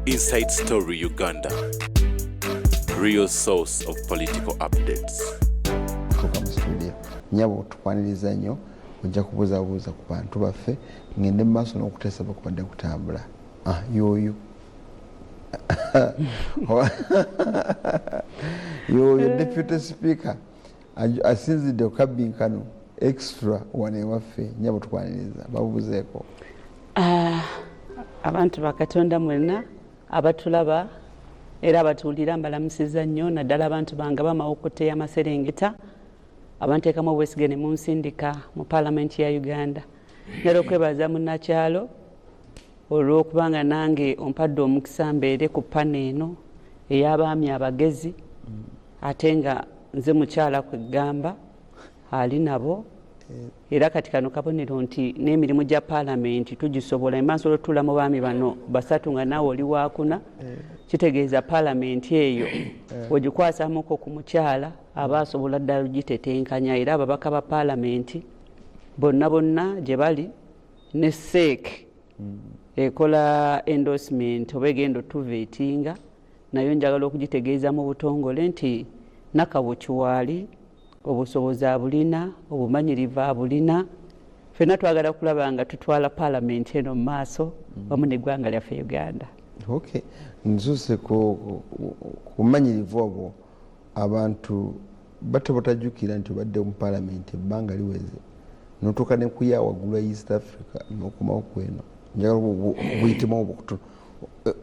Inside Story Uganda. Real source of political updates. Tuuka mu studio, nyabo, tukwaniriza nnyo. Ojja kubuzabuuza ku bantu baffe, ngende mu maaso n'okuteesa bakubadde kutambula. Ah, yoyo yoyo deputy speaker asinzidde ku kabbinkano extra wano ewaffe. Nyabo, tukwaniriza, babuuzeeko. Ah, abantu bakatonda mwenna abatulaba era abatuwulira, mbalamusiza nnyo, naddala abantu bange bamawokota ey'amaserengeta abanteekamu obwesige ne munsindika mu Paalamenti ya Uganda. Njala okwebaza munnakyalo olw'okubanga nange ompadde omukisa mbeere ku panel eno ey'abaami abagezi, ate nga nze mukyala kwegamba ali nabo. Era kati kano kabonero nti n'emirimu gya Paalamenti tugisobola. Emba nsobola otutuula mu baami bano basatu nga naawe oli wakuna, kitegeeza Paalamenti eyo ogikwasamuko ku mukyala aba asobola ddala ogitetenkanya. Era ababaka ba Paalamenti bonna bonna gye bali ne CEC ekola endorsement oba egenda otuvettinga, nayo njagala okugitegeeza mu butongole nti Nakawuki waali, obusobozi abulina, obumanyirivu abulina. Ffenna twagala kulaba nga tutwala Paalamenti eno mu maaso wamu n'eggwanga lyaffe Uganda. Okay, nzuse ku bumanyirivu obwo, abantu bato batajjukira nti obadde mu Paalamenti ebbanga liweze, notuuka ne kuya waggulu ya East Africa nokomawo kweno. Njagala obuyitemu obukutu,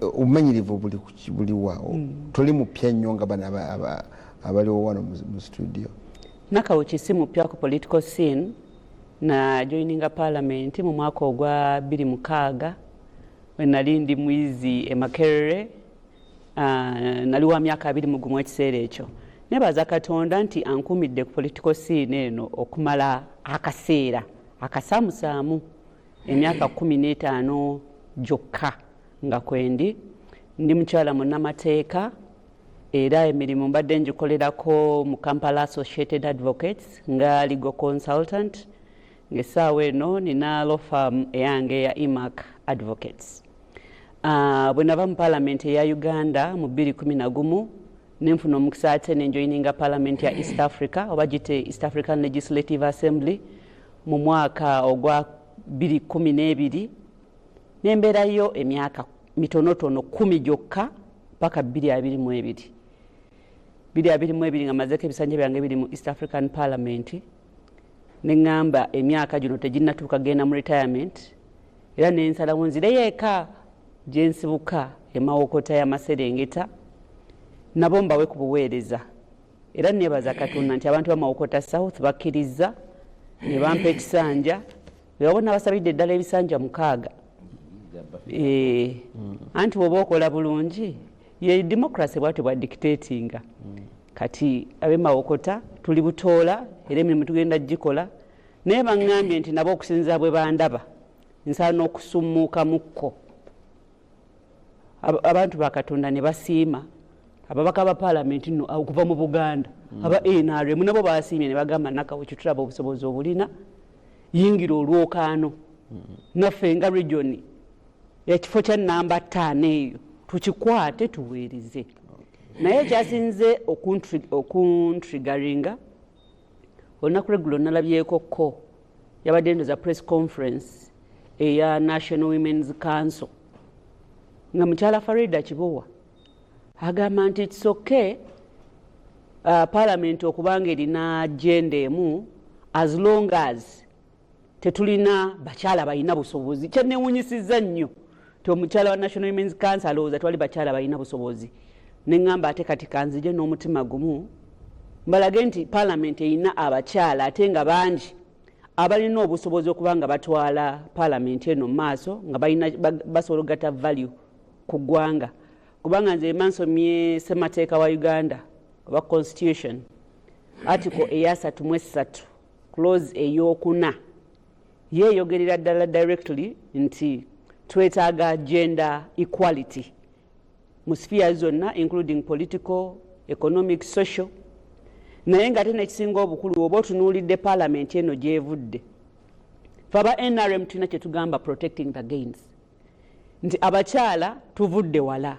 obumanyirivu buli buliwa? Toli mupya nnyo nga bano abaliwo wano mu studio. Nakawuki si mupya ku political scene. Na joininga Parliament mu mwaka ogwa 2006 we nali ndi muyizi e Makerere. Nali wa myaka 21 ekiseera ekyo. Nebaza Katonda nti ankuumidde ku political scene eno okumala akaseera akasaamusaamu, emyaka 15 gyokka nga kwendi. Ndi mukyala munnamateeka, era emirimu mbadde ngikolerako mu Kampala Associated Advocates nga legal consultant, ng'essaawa eno nina law firm eyange ya Emac Advocates. Bwe nava mu Parliament eya Uganda mu 2011, nenfuna omukisa ate nenjoininga Parliament ya East Africa, oba gite East African Legislative Assembly, mu mwaka ogwa 2012, nembeerayo emyaka mitonotono 10 gyokka paka 2022. 2022 nga mazeko ebisanja byange biri mu East African Parliament, neŋŋamba emyaka gino teginnatuuka genda mu retirement, era nensalawo nzireyo eka gyensibuka, emawokota y'amaserengeta, nabo mbawe ku buweereza. Era nebaza Katonda nti abantu bamawokota South bakkiriza ne bampa ekisanja. Webo nabasabidde eddala ebisanja 6. Anti bwoba okola bulungi, ye democracy bwatyo bwa dictatinga. Kati ab'emawokota tuli butoola, era emirimu tugenda gikola, naye baŋŋambye nti nabo okusinziira bwe bandaba nsaana okusummuukamukko. Abantu ba Katonda ne basiima ababaka ba Paalamenti nno okuva mu Buganda aba NRM nabo basiimye ne bagamba, "Nakawuki, tulaba obusobozi obulina, yingira olwokaano naffe nga region, ekifo kya namba 5 eyo tukikwate tuweereze." Naye ekyasinze okuntriggeringa, olunaku lweggulo nalabyeko ko yabadde ndoza press conference eya National Women's Council, nga mukyala Farida Kibowa agamba nti kisoke Parliament okubanga erina agenda emu as long as tetulina bakyala balina busobozi. Kyanewunyisiza nnyo ti omukyala wa National Women's Council alowooza twali bakyala balina busobozi. Neŋŋamba ate kati kanzije n'omutima gumu mbalage nti Parliament erina abakyala ate nga bangi abalina obusobozi okuba nga batwala Parliament eno mu maaso, nga basobola okugatta value ku ggwanga. Kubanga nze mba nsomye ssemateeka wa Uganda oba constitution, article eya 33 clause eyokuna yeeyogerera ddala directly nti twetaaga gender equality mu sphere zonna, including political, economic, social. Naye nga ate nekisinga obukulu, oba otunuulidde Paalamenti eno gyevudde, fe aba NRM tulina kyetugamba protecting the gains, Nti abakyala tuvudde wala,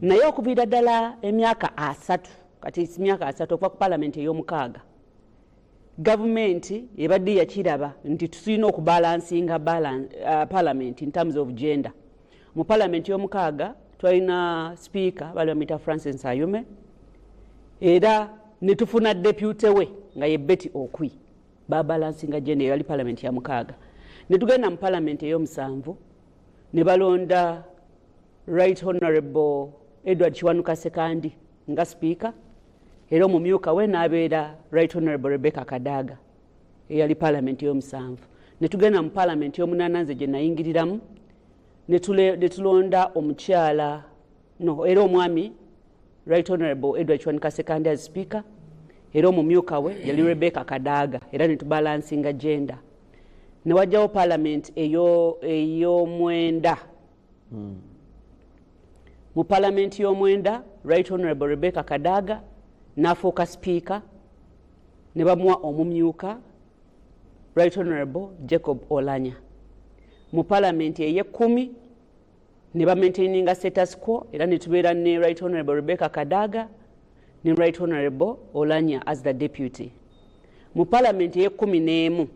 naye okuviira ddala emyaka 30 kati, myaka 30 okuva ku palamenti ey'omukaaga, gavumenti ebadde yakiraba nti tulina okubalansinga parliament in terms of gender. Mu palamenti y'omukaaga twalina sipiika bali bamuyita Francis Ayume, era ne tufuna deputy we nga ye Betty Okwi. Babalansinga gender. Eyali palamenti ya mukaaga. Ne tugenda mu palamenti ey'omusanvu, ne balonda Right Honorable Edward Kiwanuka Sekandi nga sipiika, era omumyuka we n'abeera Right Honorable Rebecca Kadaga. Eyali palamenti y'omusanvu. Ne tugenda mu palamenti y'omunaana, nze gye nayingiriramu, ne tulonda omukyala, no, era omwami Right Honorable Edward Kiwanuka Sekandi as speaker, era omumyuka we yali Rebecca Kadaga, era ne tubalansinga gender. Ne wajjawo palamenti ey'omwenda. Mu palamenti y'omwenda, Right Honorable Rebecca Kadaga n'afuuka sipiika, ne bamuwa omumyuka Right Honorable Jacob Olanya. Mu palamenti ey'ekkumi ne bamaintaininga status quo, era ne tubeera ne Right Honorable Rebecca Kadaga ne Right Honorable Olanya as the deputy. Mu palamenti ey'e-11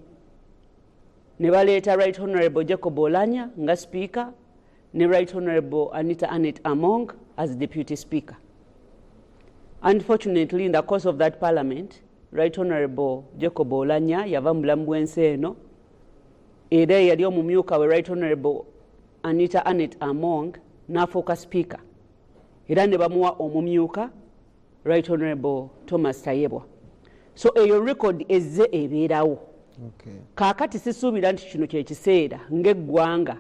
ne baleeta Right Honorable Jacob Olanya nga speaker ne Right Honorable Anita Anet Among as deputy speaker. Unfortunately, in the course of that parliament, Right Honorable Jacob Olanya yava mu bulamu bw'ensi eno, era eyali omumyuka we Right Honorable Anita Anet Among n'afuuka speaker, era ne bamuwa omumyuka Right Honorable Thomas Tayebwa. So eyo record ezze ebeerawo. Kaakati sisuubira nti kino kyekiseera ng'eggwanga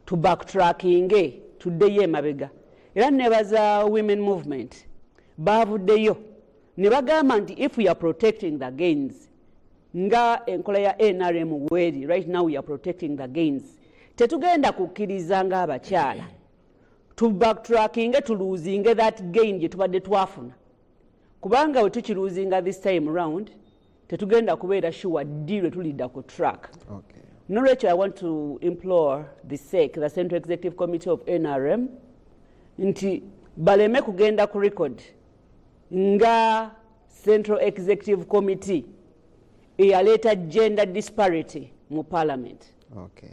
tubacktrackinge, tuddeyo emabega. Era nebaza women movement, baavuddeyo ne bagamba nti if we are protecting the gains, nga enkola ya NRM weeri right now, we are protecting the gains, tetugenda kukkiriza ng'abakyala tubacktrackinge, tuluzinge that gain gye tubadde twafuna, kubanga bwe tukiruzinga this time round, tetugenda kubeera sure ddi lwe tulidda ku track. Nolwekyo I want to implore the CEC, the Central Executive Committee of NRM, nti baleme kugenda ku record nga Central Executive Committee eyaleeta gender disparity mu parliament. Okay.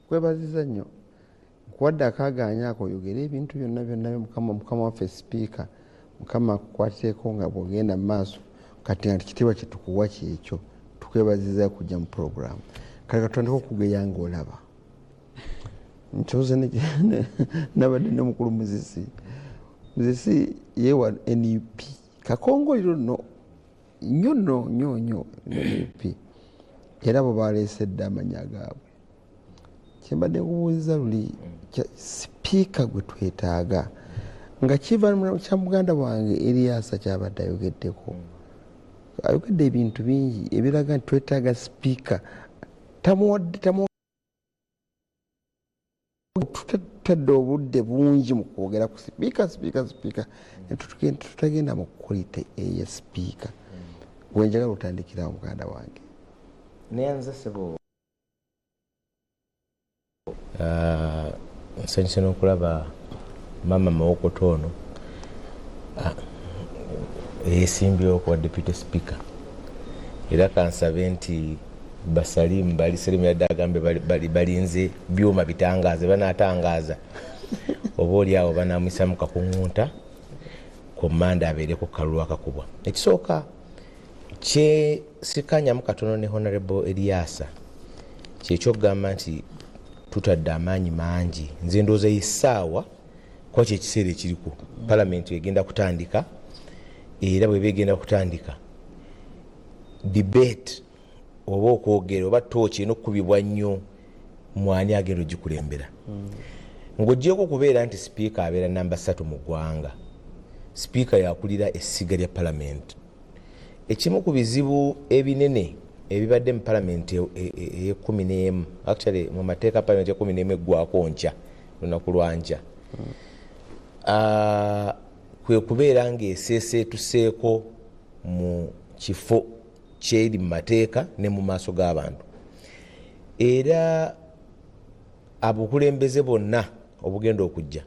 Kwebaziza nnyo, nkuwadde akaganya ako oyogere ebintu byonna byonna. Mukama waffe sipiika, Mukama akukwatireko nga bwogenda mu maaso. Kati nga kitiibwa kyetukuwa kyekyo, tukwebaziza kujja mu puroguramu. Kale katutandika okugeya ngaolaba nkyuze nabadde ne mukulu Muzisi. Muzisi yewa NUP kakongoliro nno nnyo nno nnyo nnyo NUP, era bo baleese dda amanya gaabwe. Kyembadde nkubuuziza luli, sipiika gwe twetaaga nga kiva kya muganda wange Eriyasa kyabadde ayogeddeko, ayogedde ebintu bingi ebiraga nti twetaaga sipiika tamuwadde tutadde obudde bungi mu kwogera ku sipiika, sipiika, sipiika, tutagenda mu quality eya sipiika. Wenjagala otandikirawo, muganda wange. Neyanza, sebo. Nsanyuse n'okulaba maama Mawokoto ono eyesimbyewo kuba deputy speaker, era kansabe nti basalimu bali salimu yadde agambe balinze byuma bitangaaza, banatangaaza oba oli awo banamwisamu kakuŋŋunta komanda abeereko kalulu akakubwa. Ekisooka kyesikanyamu katono ne Honorable Eliasa kyekyokugamba nti tutadde amaanyi mangi. Nze ndowooza essaawa kuba kyekiseera ekiriku palamenti egenda kutandika, era bweba egenda kutandika, debate oba okwogera oba tooki erina okukubibwa nnyo mwani agenda ogikulembera. Ng'ogyeko okubeera nti sipiika abeera namba 3 mu ggwanga, sipiika yakulira essiga lya palamenti. Ekimu ku bizibu ebinene ebibadde mu palamenti eyekumi n'emu, actually mu mateeka palamenti e-11 eggwako nkya, lunaku lwankya, kwe kubeera ng'eseeseetuseeko mu kifo kyeri mu mateeka ne mu maaso g'abantu. Era abukulembeze bonna obugenda okujja,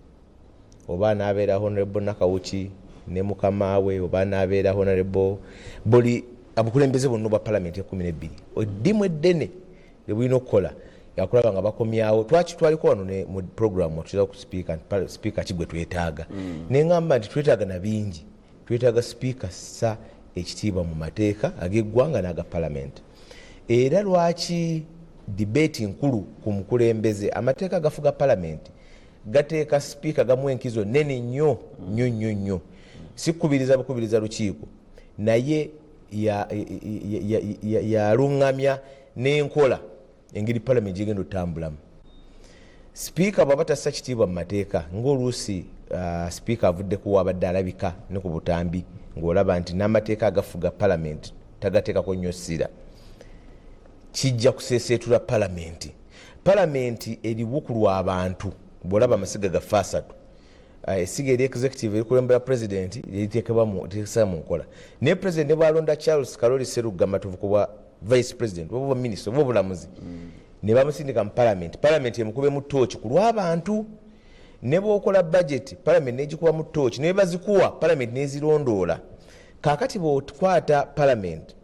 oba anaabeera Honorable Nakawuki ne mukama we, oba anaabeera Honorable buli abukulembeze bwonna obwa palamenti 12, eddimu eddene lyebulina okukola yakulaba nga bakomyawo. Twakitwaliko wano ne mu program otulira ku sipiika nti sipiika ki gwe twetaaga, neŋŋamba nti twetaaga na bingi. Twetaaga sipiika ssa ekitiibwa mu mateeka ag'eggwanga n'aga palamenti. Era lwaki debate nkulu ku mukulembeze? Amateeka agafuga palamenti gateeka sipiika, gamu enkizo nene nnyo nnyo nnyo nnyo. Si kubiriza bukubiriza lukiiko, naye yaluŋŋamya n'enkola engeri palamenti gyegenda otambulamu. Sipiika bw'aba tassa kitiibwa mu mateeka, ng'oluusi sipiika avuddeko wabadde alabika ne ku butambi ng'olaba nti n'amateeka agafuga palamenti tagateekako nnyo ssira, kijja kuseeseetula palamenti. Palamenti eriwo ku lw'abantu. Bw'olaba amasiga gaffe asatu, essiga eri executive erikulembera president, literiteekebwa mu nkola. Naye president ne bwalonda Charles Kaloli Serugga Matovu ku bwa vice president oba obwa minisita oba obulamuzi, ne bamusindika mu palamenti, palamenti emukubemu tooki ku lw'abantu. Ne bwokola budget, palamenti negikubamu tooki, ne bazikuwa, palamenti nezirondoola. Kaakati bw'okwata palamenti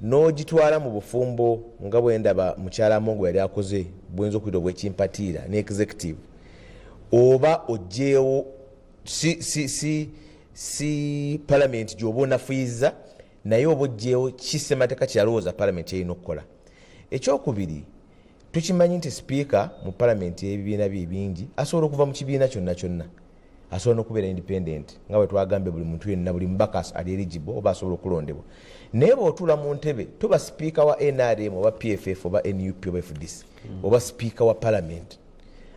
n'ogitwala mu bufumbo nga bwendaba mukyala Mongo yali akoze, bwenza okuyita obwekimpatiira ne executive, oba ogyewo si palamenti gyoba onafuyiza, naye oba ogyewo kisemateeka kyeyalowooza palamenti erina okukola. Ekyokubiri, tukimanyi nti sipiika mu palamenti y'ebibiina bye bingi asobola okuva mu kibiina kyonna kyonna, asobola n'okubeera independent, nga bwe twagambye buli muntu yenna, buli mubaka ali eligible oba asobola okulondebwa. Naye bw'otuula mu ntebe, toba sipiika wa NRM oba PFF oba NUP oba FDC, oba sipiika wa palamenti.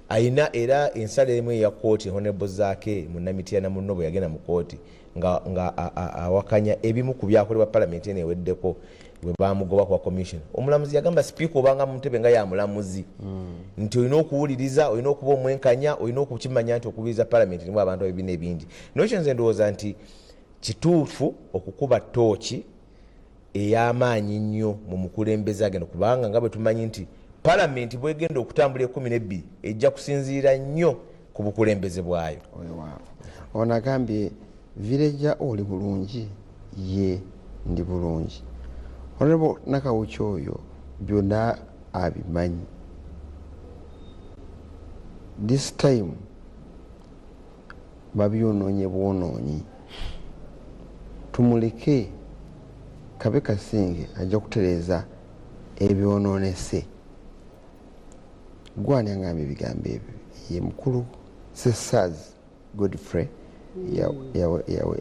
Ayina era ensala emu eya kooti, Honorable Zaake Munnamityana munno bwe yagenda mu kooti nga awakanya ebimu ku byakolebwa palamenti eno eweddeko, bwe bamugoba kuba commission, omulamuzi yagamba sipiika obanga mu ntebe nga ya mulamuzi nti olina okuwuliriza, olina okuba omwenkanya, olina okukimanya nti okuwuliriza palamenti erimu abantu abebiina ebingi. Nolwekyo nze ndowooza nti kituufu okukuba tooki ey'amaanyi nnyo mu mukulembeze agenda, kubanga nga bwe tumanyi nti palamenti bwegenda okutambula 12 ejja kusinziira nnyo ku bukulembeze bwayo. Weewaawo. Ono agambye, "Villager, oli bulungi?" Ye ndi bulungi. Honorable Nakawuki oyo byonna abimanyi. This time babyonoonye bwonoonyi, tumuleke kabe kasinge, ajja kutereeza ebyonoonese. Gwani agambye ebigambo ebyo? Ye mukulu Sesaz Godfrey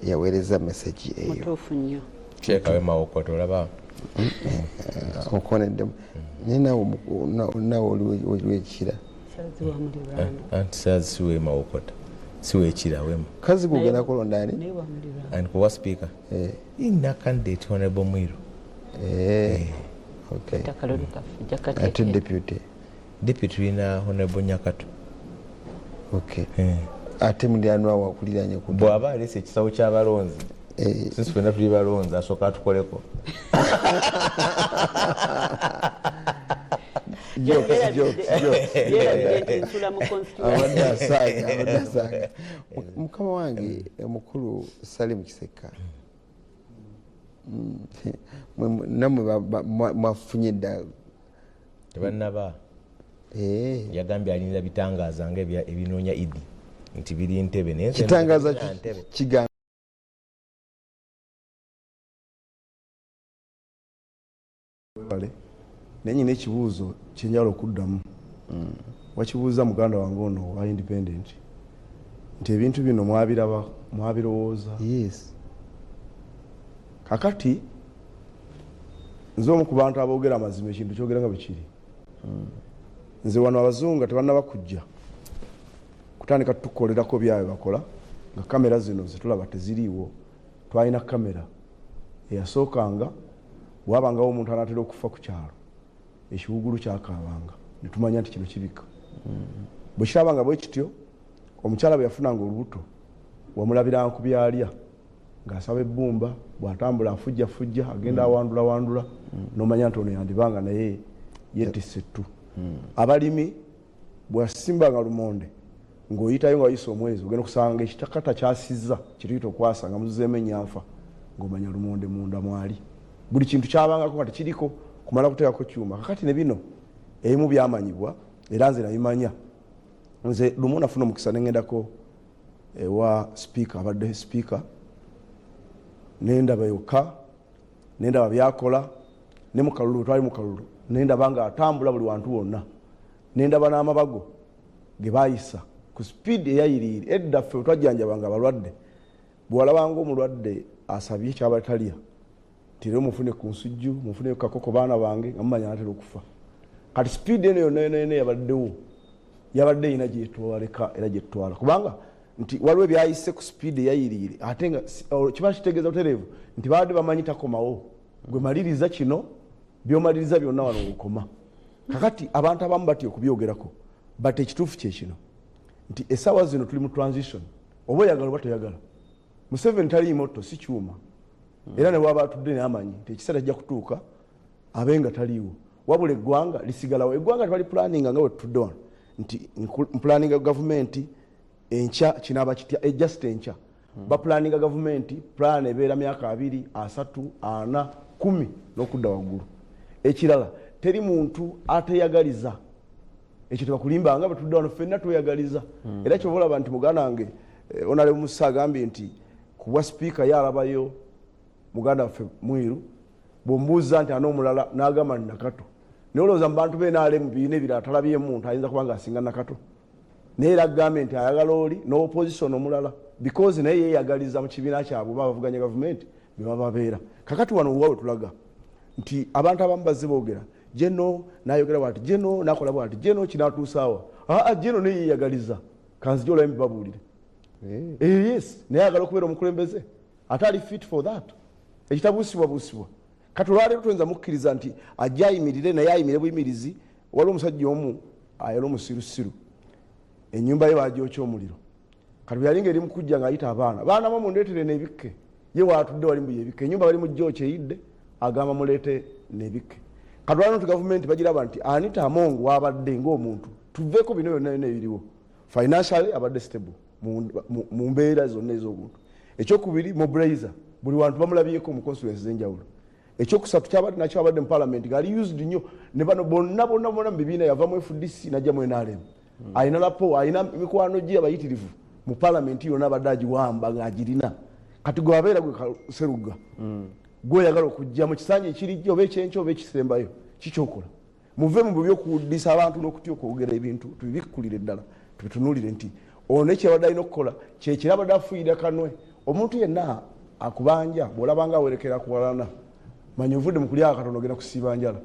yaweereza message eyo. Mutuufu nnyo. Kyekawe Mawokota olaba. Okoneddemu, naye naawe oli wekira. Sazi wa mulirwano. Anti sazi si we Mawokota, si wekira wema. Kazi gugenda kulonda ani? Naye wa mulirwano. And kuwa speaker ina candidate Honorable Mwiru. Okay. Akalulu kaffe Ate jakateekera. Deputy? Deputy tulina Honorable Nyakato. Okay. Ate mulirwanwa wakuliranye ku Bw'aba aleese ekisawo ky'abalonzi, sisi fenna tuli balonzi, asooka atukoleko. Jokes, jokes, jokes. Yeerabidde nti nsula mu constituency. Abadde asaaga, abadde asaaga. Mukama wange omukulu Salim Kiseka, nammwe mwafunye dda? Tebannaba. Eh. Yagambye alinda bitangaaza nga ebinoonya idi nti biri ntebe, naye nze Kitangaza. ndowooza ntebe. Kigamba Webale. Naye nyina ekibuuzo kyenjala okuddamu. Wakibuuza muganda wange ono owa independent nti ebintu bino mwabiraba, mwabirowooza? Yes. Kakati nze omu ku bantu aboogera amazima, ekintu kyogera nga bwekiri. Nze wano abazungu nga tebannaba kujja kutandika tukolerako byabwe bakola, nga kamera zino zetulaba teziriiwo, twalina kamera eyasookanga. Bwabangawo omuntu anaatera okufa ku kyalo, ekiwugulu kyakaabanga netumanya nti kino kibika. Bwe kirabanga bwe kityo, omukyala bwe yafunanga olubuto wamulabiranga ku byalya, ng'asaba ebbumba, bw'atambula afujjafujja, agenda awandula wandula, nomanya nti ono yandibanga naye yettisse ettu. Abalimi bwasimbanga lumonde Ng'oyitayo nga wayise omwezi ogenda okusanga ekitakata kyasizza kyetuyita okwasa nga muzizeemu enyanfa, ng'omanya lumonde munda mwali. Buli kintu kyabangako kati kiriko kumala kuteekako kyuma. Kakati ne bino ebimu byamanyibwa era nze nabimanya. Nze lumu nafuna omukisa ne ŋŋendako ewa sipiika, abadde sipiika, nendaba yokka, nendaba byakola ne mu kalulu, twali mu kalulu, nendaba nga atambula buli wantu wonna, nendaba n'amabago ge baayisa ku sipiidi eyayiriiri. Edda ffe twajjanjabanga abalwadde, bwewalabanga omulwadde asabye kyaba talya nti leero mufune ku nsujju, mufune ku kakoko baana bange, nga mumanya natera okufa. Kati sipiidi eno yonna yonna yonna yabaddewo, yabadde erina gyetwaleka era gyetutwala, kubanga nti waliwo ebyayise ku sipiidi eyayiriire, ate nga kiba kitegeeza butereevu nti babadde bamanyi takomawo. Gwe maliriza kino, byomaliriza byonna wano wokoma. Kakati abantu abamu batya okubyogerako, but ekituufu kye kino nti essaawa zino tuli mu transition, oba oyagala oba toyagala. Museveni tali moto, si kyuma, era ne bwaba atudde namanyi nti ekiseera kijja kutuuka abe nga taliiwo, wabula eggwanga lisigalawo. Eggwanga tebali planninga nga bwe tutudde wano nti mplanninga gavumenti enkya kinaaba kitya, just enkya. Baplanninga gavumenti, plan ebeera myaka 2, 3, 4, 10 n'okudda waggulu. Ekirala, teri muntu ateyagaliza, ekyo tebakulimbanga. Bwe tutudde wano ffenna tweyagaliza. Era kyova olaba nti muganda wange Honorable Musa agambye nti ku bwa sipiika ye alabayo muganda waffe Mwiru, bw'omubuuza nti ani omulala n'agamba nti Nakato. Naye olowooza mu bantu b'NRM mu bibiina ebirala talabyemu muntu ayinza kuba ng'asinga Nakato? Naye era agambye nti ayagala oli n'opposition omulala, because naye yeeyagaliza mu kibiina kyabwe oba abavuganya gavumenti be baba babeera. Kakati wano wa we tulaga nti abantu abamu bazze boogera Geno n'ayogera bw'ati, Geno n'akola bw'ati, Geno kinaatuusaawa. Aa, Geno naye yeeyagaliza, kanzije olabe mbibabuulire. Yes, naye ayagala okubeera omukulembeze ate ali fit for that, ekitabuusibwabuusibwa. Kati olwaleero toyinza mukkiriza nti ajja ayimirire, naye ayimire buyimirizi. Waliwo omusajja omu ayala omusirusiru, ennyumba ye bagyokya omuliro. Kati bwe yali nga eri mu kujja ng'ayita abaana, baana bo mundeetere n'ebikke. Ye waatudde wali mbu yebikke, ennyumba bali mu gyokya eyidde, agamba muleete n'ebikke. Kati olwaleero nti gavumenti bagiraba nti Anita Among waabadde ng'omuntu, tuveeko bino byonna byonna ebiriwo, financially abadde stable mu mbeera zonna ez'obuntu. Ekyokubiri, mobilizer, buli wantu bamulabyeko mu constituency ez'enjawulo. Ekyokusatu, kyabadde nakyo abadde mu parliament ng'ali used nnyo ne bano bonna bonna bonna mu bibiina, yava mu FDC najja mu NRM. Alina lapo, alina mikwano gye abayitirivu mu parliament yonna, abadde agiwamba ng'agirina. Kati gwe abeera gwe Seruga, gwe oyagala okujja mu kisanja ekirijja oba ekyenkya oba ekisembayo, kikyokola muve mu bubi okuwuddisa abantu n'okutya okwogera ebintu. Tubibikkulire ddala, tubitunuulire nti ono ekyabadde alina okukola kyekira, abadde afuuyira kanwe. Omuntu yenna akubanja bw'olabanga awerekera kuwalana, manya ovudde mu kulya katono ogenda kusiiba njala.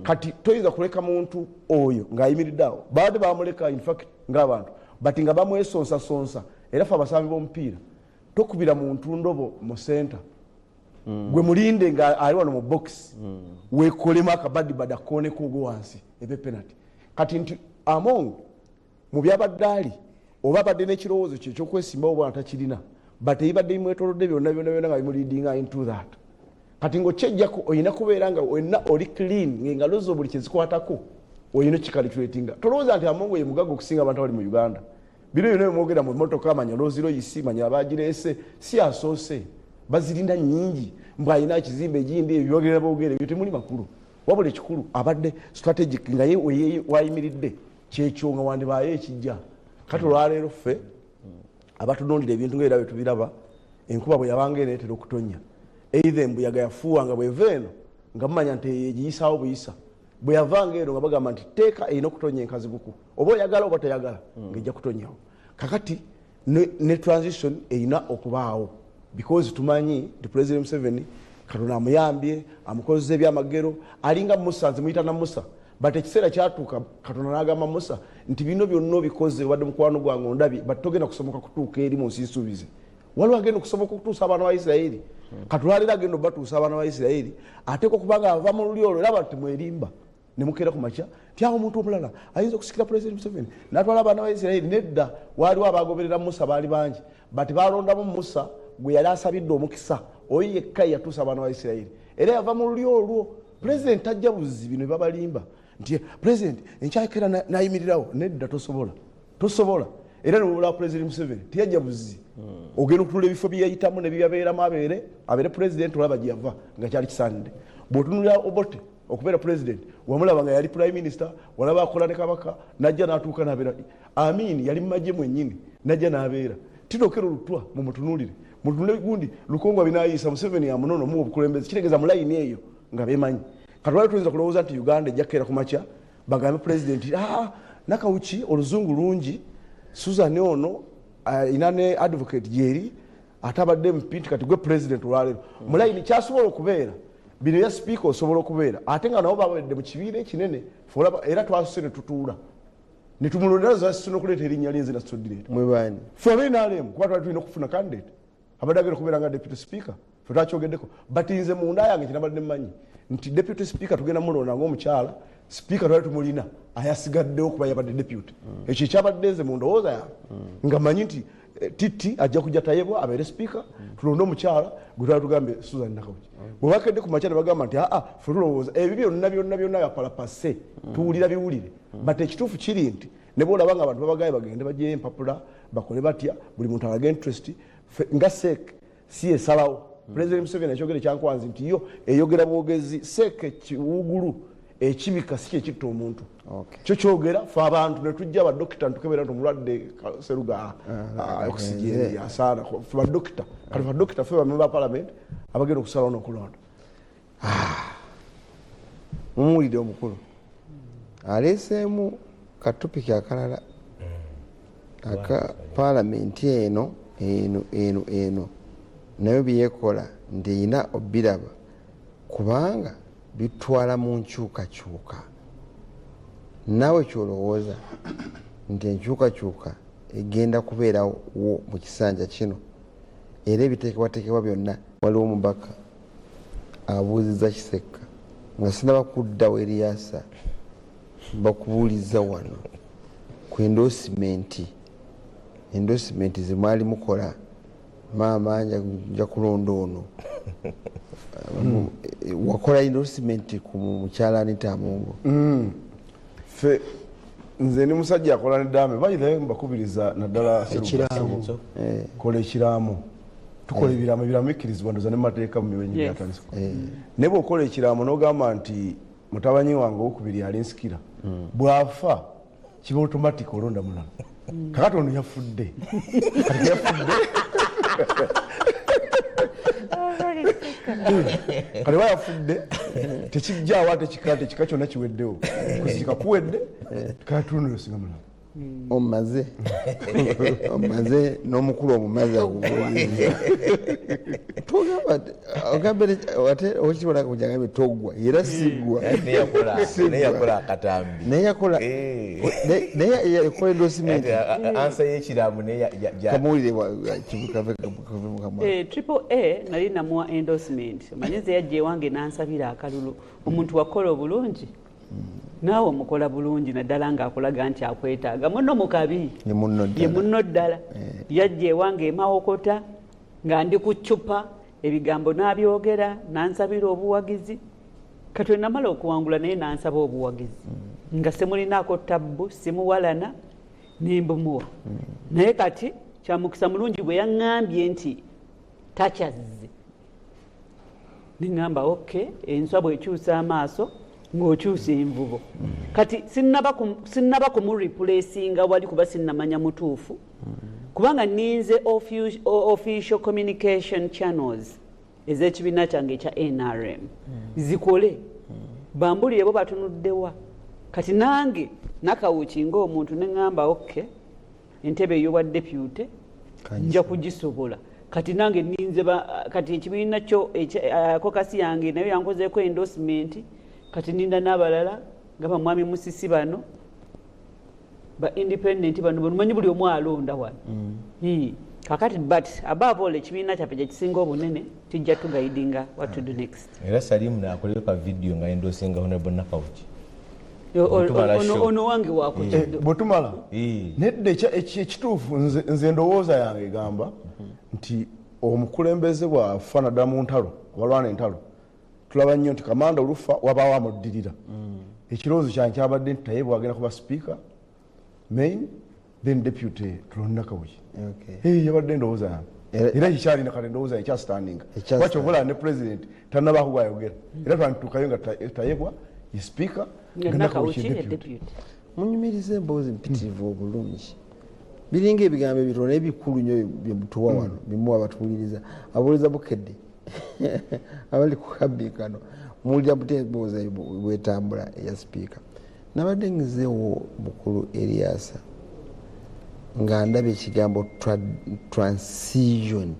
Kati toyinza kuleka muntu oyo ng'ayimiridde awo. Babadde bamuleka infact ng'abantu but nga bamwesonsasonsa. Era fe abasambi b'omupiira, tokubira muntu ndobo mu center, gwe mulinde nga ali wano mu box, wekolemu akabadibadi akooneko ogwo wansi ebe penalty. Kati nti Among mu byabadde ali oba abadde n'ekirowoozo kye ekyokwesimbawo bwana takirina, but ebibadde bimwetolodde byonna byonna byonna nga bimuleadinga into that. Kati ngaokyejjako olina kubeera nga wenna oli clean, ngaengalo zo buli kyezikwatako olina okicalculatinga. Tolowooza nti Amongo ye mugagga okusinga abantu abali mu Uganda. Bino byonna bimwogera mu emotoka, manya Rolls Royce, manya abagireese, si asoose, bazirina nyingi, mbw alina ekizimbe egindi, ebyogerera boogere ebyo temuli makulu. Wabula ekikulu abadde strategic nga ye wayimiridde kyekyo nga wandibaayo ekijja. Kati olwaleero ffe abatunulira ebintu nga era bwe tubiraba, enkuba bwe yabanga eneetera okutonya, either embuyaga yafuuwanga bweva eno nga mumanya nti eyo egiyisaawo buyisa, bwe yavanga eno nga bagamba nti teeka erina okutonya enkazibuku, oba oyagala oba toyagala ngaejja kutonyawo. Kakati ne transition erina okubaawo because tumanyi nti President Museveni Katonda amuyambye, amukozesa ebyamagero, alinga Musa. Nze muyita na Musa, but ekiseera kyatuuka Katonda n'agamba Musa nti bino byonna obikoze, obadde mukwano gwange, ondabye, but togenda kusomoka kutuuka eri mu nsi nsuubize. Waliwo agenda okusomoka okutuusa abaana ba Isirayiri. Katulwaliro agenda obatuusa abaana ba Isirayiri, ateekwa okubanga ava mu luli olwo. Era abantu temwerimba nemukeera ku makya nti awo omuntu omulala ayinza okusikira President Museveni natwala abaana ba Isirayiri. Nedda, waaliwo abagoberera Musa, baali bangi, but balondamu Musa gwe yali asabidde omukisa, oyo yekka yatuusa abaana ba Isirayiri era yava mu luli olwo. President tajja buzi, bino babalimba nti president enkyakera nayimirirawo. Nedda, tosobola, tosobola. Era nobula President Museveni teyajja buzi. Ogenda okutula ebifo byeyayitamu ne byabeeramu abeere president, olaba gye yava nga kyali kisaanidde. Bw'otunulira Obote okubeera president, wamulaba nga yali prime minister, walaba akola ne kabaka, najja n'atuuka n'abeera. Amin yali mu magye mwennyini, najja n'abeera. Tito Okello Lutwa mumutunuulire, mutunule gundi Lukongwa Binaayisa, Museveni amunono muwa obukulembeze, kitegeeza mu layini eyo nga bemanyi. Kati lwali tuyinza kulowooza nti Uganda ejja kukeera ku makya bagambe president, Nakawuki oluzungu lungi, Susan ono alina ne advocate gyeri, ate abadde MP, nti kati gwe president olwaleero. Mu layini kyasobola okubeera bino ya speaker osobola okubeera, ate nga nabo babadde mu kibiina ekinene, era twasuse ne tutuula ne tumulondera zasuse n'okuleeta erinnya lye, nze nasitoddireeta. Mwe baani? Ffe abe NRM, kuba twali tulina okufuna candidate abadde agenda okubeera nga deputy speaker, ffe twakyogeddeko. But nze munda yange kinabadde mmanyi nti deputy speaker tugenda mulonda ng'omukyala, speaker twali tumulina ayasigaddewo kuba yabadde deputy. Ekyo ekyabadde nze mu ndowooza yange nga mmanyi nti Titi ajja kujja Tayebwa abeere speaker, tulonde omukyala gwe twali tugambe Susan Nakawuki. Bwe bakedde ku makya ne bagamba nti aa, ffe tulowooza ebyo byonna byonna byonna byapalapase, tuwulira biwulire. But ekituufu kiri nti ne bwolaba nga abantu babagaye bagende bagyeyo empapula bakole batya, buli muntu alaga interest, nga CEC si esalawo. President Museveni ekyogere kyankwanzi nti yo eyogera bwogezi, CEC ekiwugulu ekibika si kyekitta omuntu. Kyo kyogera, fe abantu ne tujja badokita ntukebera nti omulwadde Seruga oxygen asaana, fe badokita. Kati badokita fe bamemba ba parliament abagenda okusalawo n'okulonda. Mumuwulidde omukulu aleeseemu katopiki akalala aka paalamenti eno eno eno eno nayo byekola nti erina obiraba kubanga bitwala mu nkyukakyuka. Naawe kyolowooza nti enkyukakyuka egenda kubeerawo mu kisanja kino, era ebiteekebwateekebwa byonna. Waliwo omubaka abuuziza Kisekka nga sinaba kuddawo, Eriyasa bakubuuliza wano ku endorsement. Endorsement zemwali mukola, maama nja kulonda ono, wakola endorsement ku mukyala Anita Among? Ffe nze ndi musajja akola neddaame, bayithaye mbakubiriza naddala Ekiraamo. Kola ekiraamo, tukola ebiraamo, ebiraamo bikkirizibwa ndoza ne mumateeka mu miwenyi byatandise. Naye bw'okola ekiraamo n'ogamba nti mutabanyi wange owokubiri ali nsikira, bw'afa kiba automatic olonda mulala. Kakati ono yafudde, kati yafudde, kati oba yafudde tekijjaawo, ate kika tekika kyonna kiweddewo, kuzika kuwedde, katunulo singa mulala. Omaze omaze n'omukulu omumaze akubuuliza togamba ogambe ate okibona kujagambe toggwa era siggwa. Naye yakola akatambi. Naye yakola naye yakola endorsement. Ansa y'ekiraamo naye Kamuwulire kave mukamwa. Triple A nali namuwa endorsement. Omanyi nze yajja ewange n'ansabira akalulu. Omuntu wakola obulungi naawe omukola bulungi, naddala ng'akulaga nti akwetaaga munno mu kabi. Ye munno Ye ddala. Munno ddala. Yajja ewange emawokota nga ndi ku ccupa, ebigambo n'abyogera, n'ansabira obuwagizi. Kati namala okuwangula naye n'ansaba obuwagizi nga simulinaako tabbu, simuwalana, nembumuwa. Naye kati kyamukisa mulungi bwe yaŋŋambye nti takyazze, neŋŋamba ok, enswa bw'ekyusa amaaso ng'okyusa envubo. Kati sinnaba kumureplacinga wali kuba sinnamanya mutuufu, kubanga ninze official communication channels ez'ekibiina kyange ekya NRM zikole, bambulire bo batunuddewa. Kati nange Nakawuki ng'omuntu neŋŋamba ok, entebe ey'obwa deputy nja kugisobola. Kati nange ninze kati ekibiina kyo caucus yange nayo yankozeeko endorsement. Kati ninda n'abalala nga bamwami Musisi bano ba independent bano banumanyi buli omu alonda wano. Hii. Kakati but above all ekibiina kyaffe gyekisinga obunene kijja tuguidinga what to do next. Era Salimu naakoleyo ka video nga endorsinga Honorable Nakawuki. Bwe Ono show. Ono wange wakukiddo. Bwe tumala nedda ekituufu nze ndowooza yange egamba nti omukulembeze bw'afa, naddala mu ntalo, abalwana entalo tulaba nnyo nti kamanda olufa wabaawo amuddirira. Ekirowoozo kyange kyabadde nti taye bwagenda kuba sipiika main. Then deputy tulonde Nakawuki. Yabadde endowooza yange. Era kikyalina kale endowooza ekyastandinga. Lwaki obola ne president tannabaako gwayogera. Era twantuukayo nga Tayebwa ye speaker, nga Nakawuki ye deputy. Munyumiriza emboozi mpitirivu obulungi. Biringa ebigambo ebitono ebikulu nnyo bye mutuwa wano, bimuwa batuwuliriza. Abuuliza Bukedde abali ku kabbi kano, muwulira mutya emboozi bwetambula eya sipiika. Nabadde ngizeewo mukulu Eriasa nga ndaba ekigambo transition.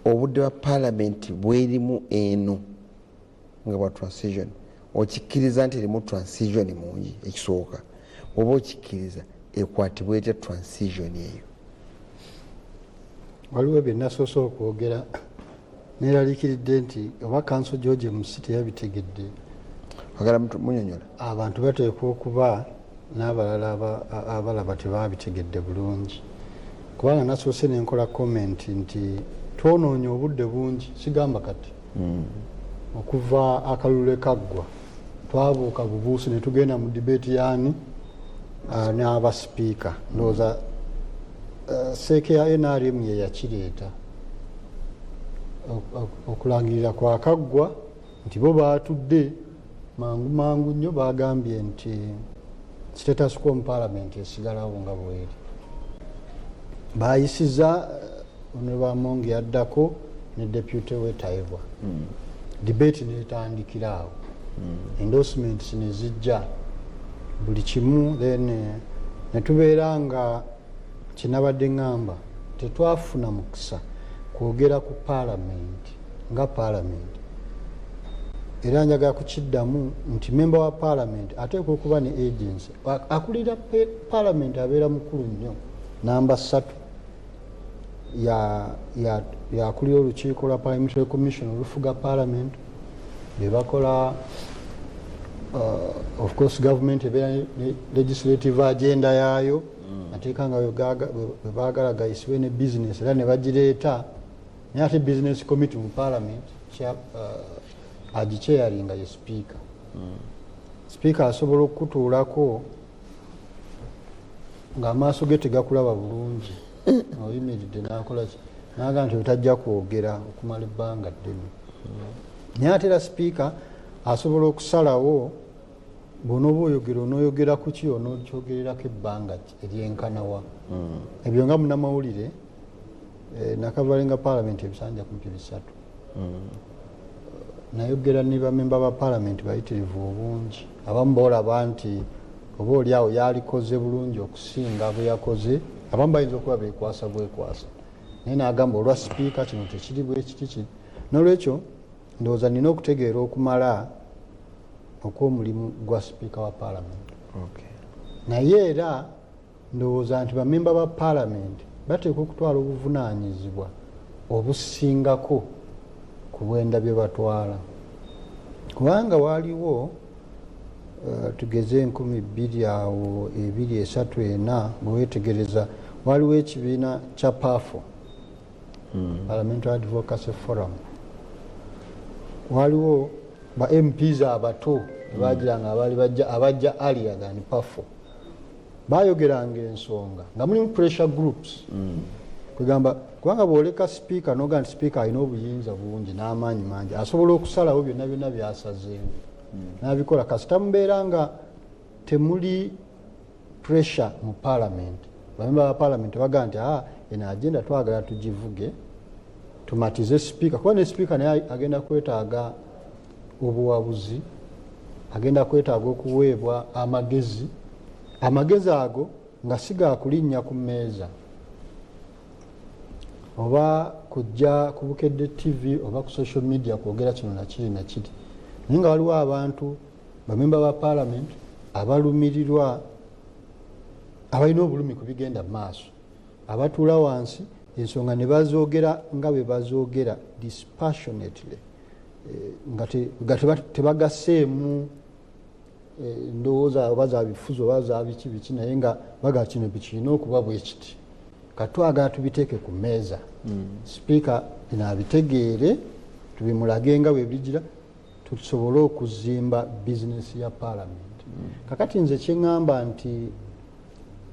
Obudde bwa paalamenti bwerimu eno nga bwa transition. Okikkiriza nti erimu transition mungi ekisooka, oba okikkiriza ekwatibwa etya transition eyo? Waliwo bye nasoose okwogera neeraliikiridde nti oba Counsel George Musi teyabitegedde. Agala munyonyola. Abantu bateekwa okuba n'abalala abalaba tebabitegedde bulungi, kubanga nasoose nenkola comment nti twonoonye obudde bungi, sigamba kati okuva akalulu kaggwa twabuuka bubuusi ne tugenda mu debate yaani n'abasipiika. Ndowooza seeke ya NRM ye yakireeta okulangirira kwakaggwa nti bo baatudde mangu mangu nnyo, bagambye nti status quo mu parliament esigalawo nga bweri. Bayisiza Honorable Among yaddako ne deputy we Tayebwa. Debate netandikira awo, endorsements ne zijja buli kimu, then netubeera nga kinabadde ŋŋamba tetwafuna mukisa kwogera ku parliament nga parliament. Era njagala kukiddamu nti member wa parliament ateekwa okuba ne agency. Akulira parliament abeera mukulu nnyo, namba 3 yakulira olukiiko lwa Parliamentary Commission olufuga parliament, bebakola of course government ebeera ne legislative agenda yaayo, ateeka nga bwe baagala gayisibwe ne business era ne bagireeta. Naye ate business committee mu parliament agichairinga ye speaker. Speaker asobola okutuulako ng'amaaso ge tegakulaba bulungi, oyimiridde n'akola ki, n'agamba nti otajja kwogera okumala ebbanga ddene. Naye ate era speaker asobola okusalawo bw'onooba oyogera onooyogera ku ki, onookyogererako ebbanga eryenkanawa. Ebyo nga munnamawulire nakavalenga parliament ebisanja kumpi 3, nayogera ne bamemba ba parliament bayitirivu obungi. Abamu boolaba nti oba oli awo yalikoze bulungi okusinga bwe yakoze, abamu bayinza okuba beekwasa bwekwasa, naye n'agamba olwa sipiika kino tekiri bwe kiti ki. N'olwekyo ndowooza nina okutegeera okumala okw'omulimu gwa sipiika wa parliament. Naye era ndowooza nti bamemba ba parliament bateekwa okutwala obuvunaanyizibwa obusingako ku bwenda bye batwala, kubanga waaliwo tugeze 2000 awo 2 3 4, bwe weetegereza waliwo ekibiina kya PAFO, Parliamentary Advocacy Forum, waliwo ba MPs abato bagiranga abaali abajja earlier than PAFO, bayogeranga ensonga nga mulimu pressure groups. Kugamba kubanga bw'oleka sipiika n'ogamba nti sipiika alina obuyinza bungi n'amaanyi mangi, asobola okusalawo byonna byonna byasazeewo n'abikola, kasita mubeera nga temuli pressure mu parliament. Bamemba ba parliament bagamba nti eno agenda twagala tugivuge tumatize sipiika, kuba ne sipiika naye agenda kwetaaga obuwabuzi, agenda kwetaaga okuweebwa amagezi. Amagezi ago nga si gakulinnya ku mmeeza oba kujja ku Bukedde TV oba ku social media kwogera kino nakiri nakiri, naye nga waliwo abantu bamemba ba parliament abalumirirwa, abalina obulumi ku bigenda mu maaso, abatuula wansi ensonga ne bazoogera nga bwe bazoogera dispassionately, nga tebagasseemu ndowooza oba za bifuzi oba za biki biki, naye nga baga kino kirina okuba bwe kiti, katwagala tubiteeke ku mmeeza, sipiika bino abitegeere, tubimulage nga bwe bigira, tusobole okuzimba bizinesi ya parliament. Kakati nze kyeŋŋamba nti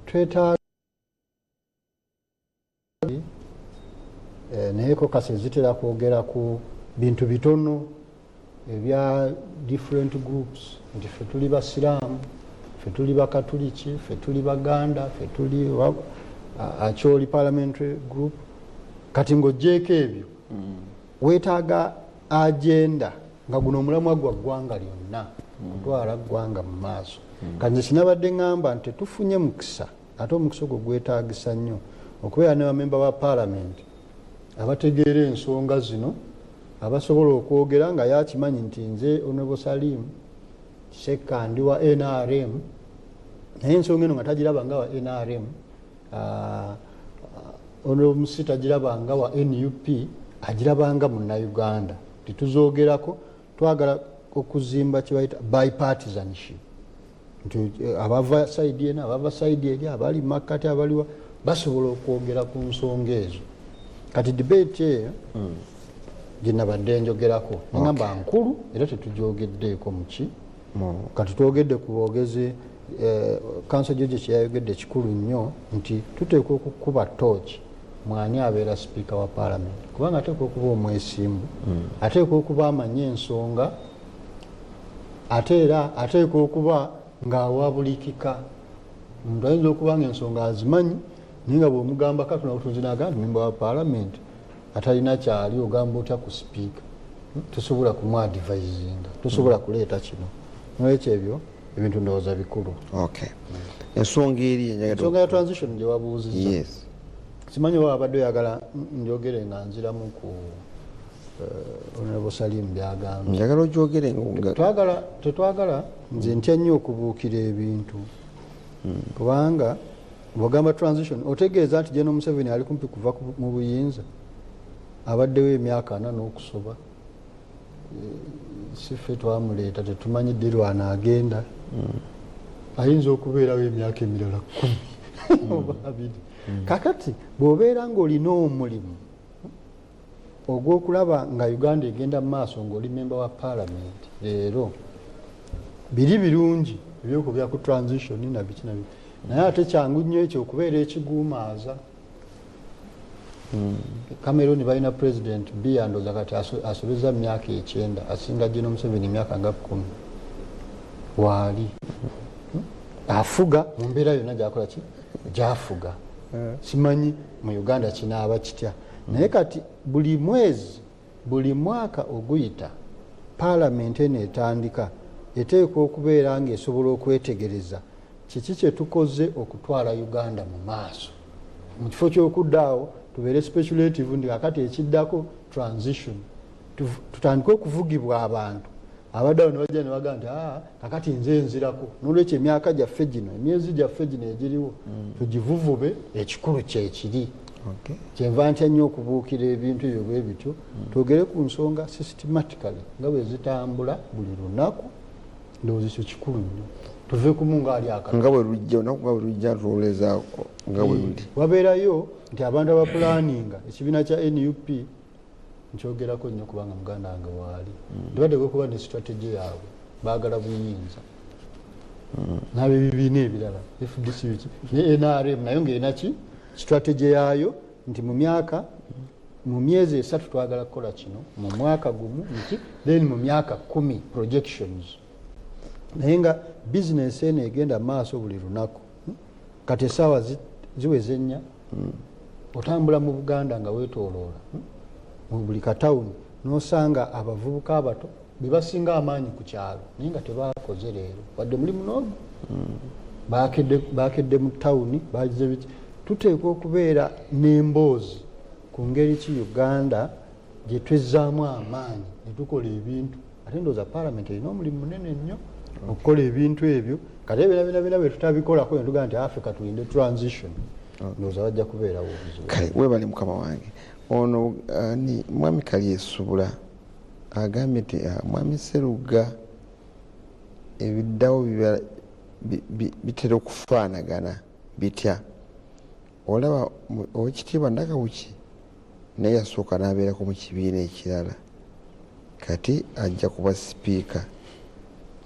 twetaaga, naye caucus zitera kwogera ku bintu bitono ebya different groups, nti ffe tuli basiraamu, ffe tuli bakatuliki, ffe tuli baganda, ffe tuli Acholi parliamentary group. Kati ng'ogyeko ebyo, weetaaga agenda nga guno omulamwa gwa ggwanga lyonna, kutwala ggwanga mu maaso. Kati nze kinabadde ŋŋamba nti tetufunye mukisa, ate omukisa ogwo gwetaagisa nnyo okubeera ne bamemba ba paalamenti abategeera ensonga zino, abasobola okwogera nga yakimanyi nti nze Honorable Salim Kisekka ndi wa NRM, naye ensonga eno nga tagiraba nga wa NRM, Honorable Musi tagiraba nga wa NUP, agiraba nga munnayuganda. Tituzoogerako, twagala okuzimba kye bayita bipartisanship, nti abava side eno, abava side eri, abali makkati, abaliwa, basobola okwogera ku nsonga ezo. Kati debate eyo gyenabadde njogerako neŋamba nkulu, era tetugyogeddeeko muki. Kati twogedde ku boogezi, Counsel George kyeyayogedde kikulu nnyo, nti tuteekwa okukuba tooki mwani abeera sipiika wa paalamenti, kubanga ateekwa okuba omwesimbu, ateekwa okuba amanyi ensonga, ate era ateekwa okuba ng'awabulikika. Omuntu ayinza okuba nga ensonga azimanyi, naye nga bw'omugamba katuna butunzi naga nti memba wa paalamenti atalina kyali, ogamba otya ku sipiika? Tosobola kumuadvisinga, tosobola kuleeta kino. Nolwekyo ebyo ebintu ndowooza bikulu. Okay, ensonga eri enjagala Ensonga ya transition gye wabuuzizza, Yes. simanyi oba wabadde oyagala njogere nga nziramu ku Honorable Salim byagambye. Njagala ogyogere nga Twagala tetwagala, nze ntya nnyo okubuukira ebintu, kubanga bwogamba transition otegeeza nti General Museveni ali kumpi kuva mu buyinza. Abaddewo emyaka 40 n'okusoba. Si ffe twamuleeta, tetumanyi ddi lwanaagenda. Ayinza okubeerawo emyaka emirala 10 oba 20. Kakati bw'obeera ng'olina omulimu ogw'okulaba nga Uganda egenda mu maaso, ng'oli memba wa paalamenti leero, biri birungi ebyokwogera ku transition na biki na biki, naye ate kyangu nnyo ekyo okubeera ekiguumaaza. Cameroon balina President Biya, ndowooza kati asobeza mu myaka 90, asinga General Museveni emyaka nga 10. Waali afuga mu mbeera yonna gyakola ki gyafuga. Simanyi mu Uganda kinaaba kitya, naye kati buli mwezi, buli mwaka oguyita, paalamenti eno etandika eteekwa okubeera ng'esobola okwetegereza kiki kye tukoze okutwala Uganda mu maaso, mu kifo ky'okudda awo tubeere speculative nti kakati ekiddako transition. Tutandike okuvugibwa abantu abadde awo ne bajja ne bagamba nti, "Ah, kakati nze nzirako." Nolwekyo emyaka gyaffe gino, emyezi gyaffe gino egiriwo, tugivuvube. Ekikulu kyekiri. Kyenva ntya nnyo okubuukira ebintu ebyo bwe bityo. Twogere ku nsonga systematically nga bwe zitambula buli lunaku. Ndowooza ekyo kikulu nnyo, tuve kumu ngaali akati. Nga bwe lujja, olunaku nga bwe lujja, tulowolezaako nga bwe luli. Wabeerayo nti abantu abapulaninga ekibiina kya NUP, nkyogerako nnyo kubanga muganda wange waali, ntibadde okuba ne strategy yaabwe, baagala buyinza, n'abebibiina ebirala, FDC biki, ne NRM nayo ngaerina ki strategy yaayo, nti mu myaka, mu myezi 3 twagala kukola kino, mu mwaka gumu nti, then mu myaka 10 projections. Naye nga bizinesi eno egenda maaso buli lunaku. Kati esaawa ziweze 4, otambula mu Buganda nga weetooloola, mu buli katawuni nosanga abavubuka abato bebasinga amaanyi ku kyalo, naye nga tebakoze leero wadde mulimu n'ogu. Bakedde mu tawuni, bagize biki. Tuteekwa okubeera n'emboozi ku ngeri ki Uganda gye twezzaamu amaanyi ne tukola ebintu. Ate ndowooza paalamenti erina omulimu munene nnyo okukola ebintu ebyo. Kati ebyo byona byona bwe tutabikolako ne tugamba nti Africa tulinde transition, ndowooza bajja kubeerawo obuzibu. Kale webale mukama wange. Ono ni mwami Kalyesubula agambye nti mwami Seruga, ebiddawo bitera okufaanagana bitya? Olaba Owekitiibwa Nakawuki naye yasooka n'abeerako mu kibiina ekirala, kati ajja kuba sipiika.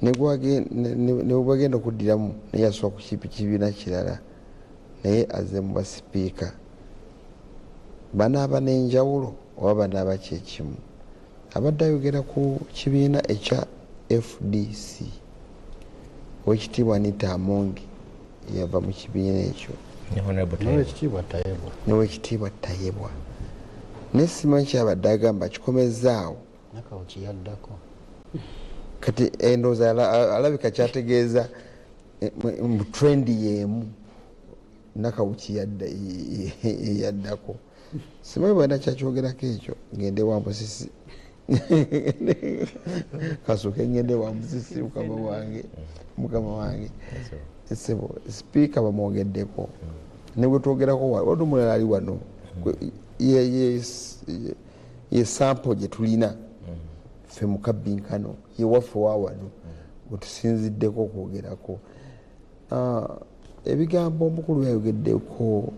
Nebwagenda okuddiramu naye yasooka ku kibiina kirala, naye azze mu basipiika. Banaaba n'enjawulo oba banaaba kyekimu? Abadde ayogera ku kibiina ekya FDC, Owekitiibwa Anita Amongi yava mu kibiina ekyo, nowekitiibwa Tayebwa. Nowekitiibwa Tayebwa, naye simanyi kyabadde agamba kikomezaawo. Nakawuki yaddako. Kati endowooza alabika kyategeeza mu trend yeemu Nakawuki yaddako. Simanyi bwena kyakyogerako ekyo. Ngende wa Musisi, kasooke ngende wa Musisi. Mukama wange, mukama wange, sebo sipiika bamwogeddeko, ne bwe twogerako waliwo omulala ali wano. Ye sample gye tulina ffe mu kabbinkano yewaffe wa wano bwe tusinziddeko okwogerako. Ebigambo omukulu yayogeddeko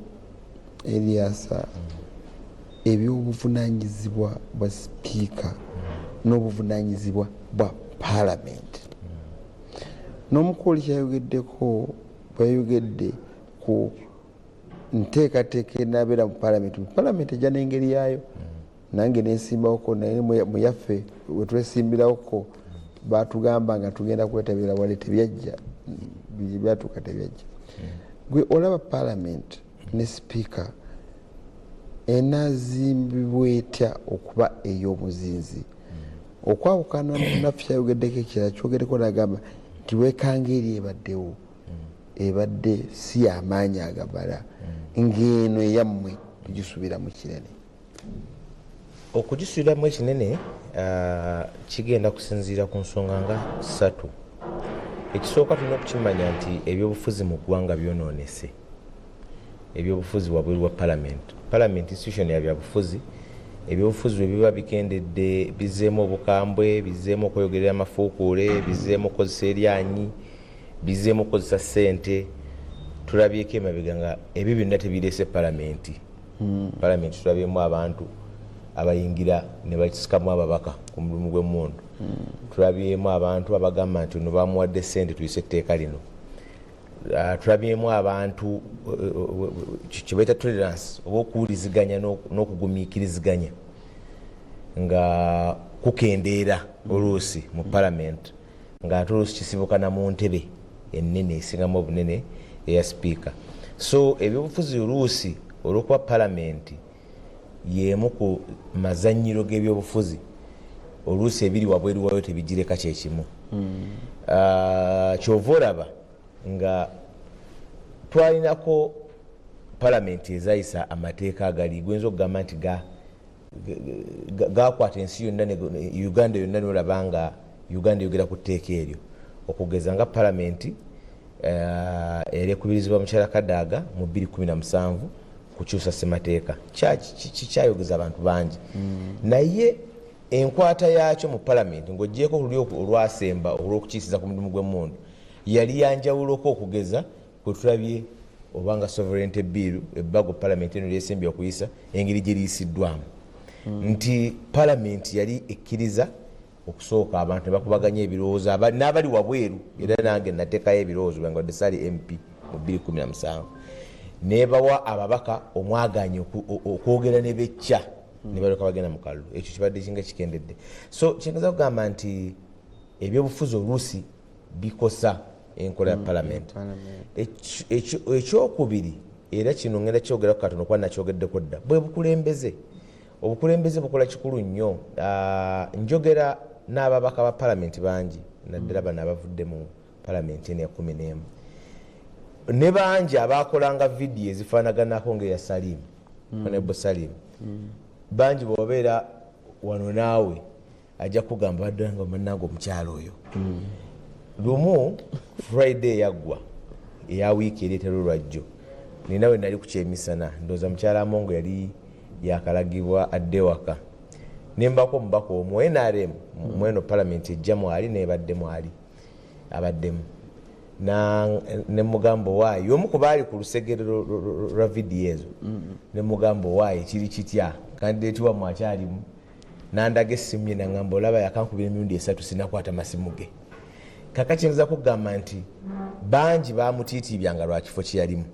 Eriasa, ebyobuvunanyizibwa bwa sipiika n'obuvunanyizibwa bwa paalamenti, n'omukulu kyayogeddeko bweyayogedde ku nteekateeka enabeera mu paalamenti. Paalamenti ejja n'engeri yaayo. Nange nensimbawoko, naye muyaffe wetwesimbirawoko batugamba nga tugenda kwetabira wale, tebyajja, byatuuka tebyajja. Gwe olaba paalamenti ne sipiika enazimbibwa etya okuba ey'omuzinzi okwawukana naffe? Kyayogeddeko ekirala kyogeddeko, nagamba nti wekanga eri ebaddewo ebadde si yamaanyi agabala, ng'eno eyammwe tugisuubiramu kinene. Okugisuubiramu ekinene kigenda kusinziira ku nsonga nga ssatu. Ekisooka, tulina okukimanya nti ebyobufuzi mu ggwanga byonoonese. Ebyobufuzi wabweru wa palamenti, palamenti institution ya byabufuzi. Ebyobufuzi bwe biba bikendedde, bizeemu obukambwe, bizeemu okweyogerera amafuukuule, bizeemu okukozesa eryanyi, bizeemu okukozesa ssente. Tulabyeko emabega nga ebyo byonna tebireese palamenti. Palamenti tulabyemu abantu abayingira ne bakisikamu ababaka ku mulimu gw'emmundu. Tulabyemu abantu abagamba nti ono bamuwadde ssente tuyise etteeka lino. Tulabyemu abantu kyebaita tolerance oba okuwuliziganya n'okugumiikiriziganya nga kukendeera oluusi mu parliament, nga ate oluusi kisibuka na mu ntebe ennene esingamu obunene eya sipiika. So ebyobufuzi oluusi, olwokuba palamenti yemu ku mazanyiro g'ebyobufuzi, oluusi ebiri wabweru wayo tebigireka kyekimu. Kyova olaba nga twalinako palamenti ezayisa amateeka agali gwenza okugamba nti gakwata ensi yonna, Uganda yonna, nolaba nga Uganda eyogera ku tteeka eryo. Okugeza nga palamenti era ekubirizibwa mukyala Kadaaga mu 2017 kukyusa ssemateeka, kikyayogeza abantu bangi. Naye enkwata yaakyo mu palamenti, ng'ogyeko luli olwasemba olw'okukiisiza ku mulimu gw'emmundu, yali yanjawuloko. Okugeza kwetulabye obanga sovereignty bill, ebbago palamenti eno lyesembye okuyisa, engeri gye liyisiddwamu, nti palamenti yali ekkiriza okusooka abantu ne bakubaganya ebirowoozo n'abali wabweru. Era nange nateekayo ebirowoozo byange wadde saali MP mu 2017, nebawa ababaka omwaganya okwogera ne becca ne balyoka bagenda mu kalulu. Ekyo kibadde kinga kikendedde. So kyengeza kugamba nti ebyobufuzi oluusi bikosa enkola ya palamenti. Ekyokubiri, era kino ngenda kyogerako katono kuba nakyogeddeko dda, bwe bukulembeze. Obukulembeze bukola kikulu nnyo. Njogera n'ababaka ba palamenti bangi, naddala bano abavudde mu palamenti eno ya 11, ne bangi abakolanga vidiyo ezifaanaganako ngaeya Salim, Honorable Salim. Bangi bwewabeera wano naawe ajja kugamba baddanga munange omukyalo oyo. Lumu Friday yaggwa eya wiiki ereetera olwajjo, nina we nali ku kyemisana, ndowooza mukyala Amongo yali yakalagibwa adde waka, nembako omubaka omu NRM mweno palamenti ejja mwali nebadde mwali abaddemu, nemugamba owaayi omu ku baali ku lusegere lwa vidiyo ezo, nemugamba owaayi kiri kitya, candidate wammwe akyalimu? Nandaga essimu ye, naŋamba olaba yakankubira emirundi 3 sinakwata masimu ge. Kakati nza kugamba nti bangi bamutiitiibyanga lwa kifo kye yalimu,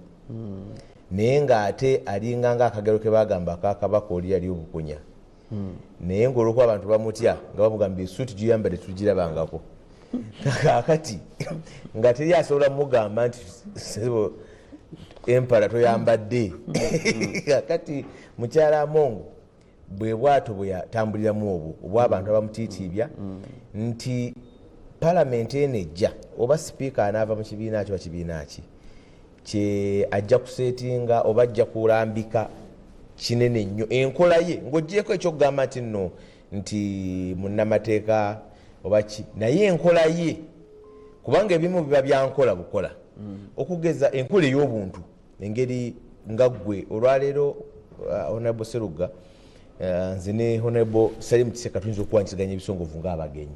naye ng'ate alinga ng'akagero ke bagamba akakabaka oli yali obukunya, naye ng'olwokuba abantu bamutya nga bamugamba esuuti gyoyambadde tugirabangako. Kakati nga teri asobola mugamba nti "Ssebo, empala toyambadde." Kakati mukyala Amongo bwe bwato bwe yatambuliramu obwo obw'abantu abamutiitiibya, nti palamenti eno ejja oba sipiika anaava mu kibiina ki oba kibiina ki kye ajja kuseetinga oba ajja kulambika kinene nnyo enkola ye, ng'ogyeko ekyokugamba nti nno nti munnamateeka oba ki, naye enkola ye, kubanga ebimu biba byankola bukola. Okugeza enkola ey'obuntu, engeri nga ggwe olwaleero, Honorable Seruga, nze ne Honorable Salim Kiseka tuyinza okuwanyisiganya ebisongovu ng'abagenyi,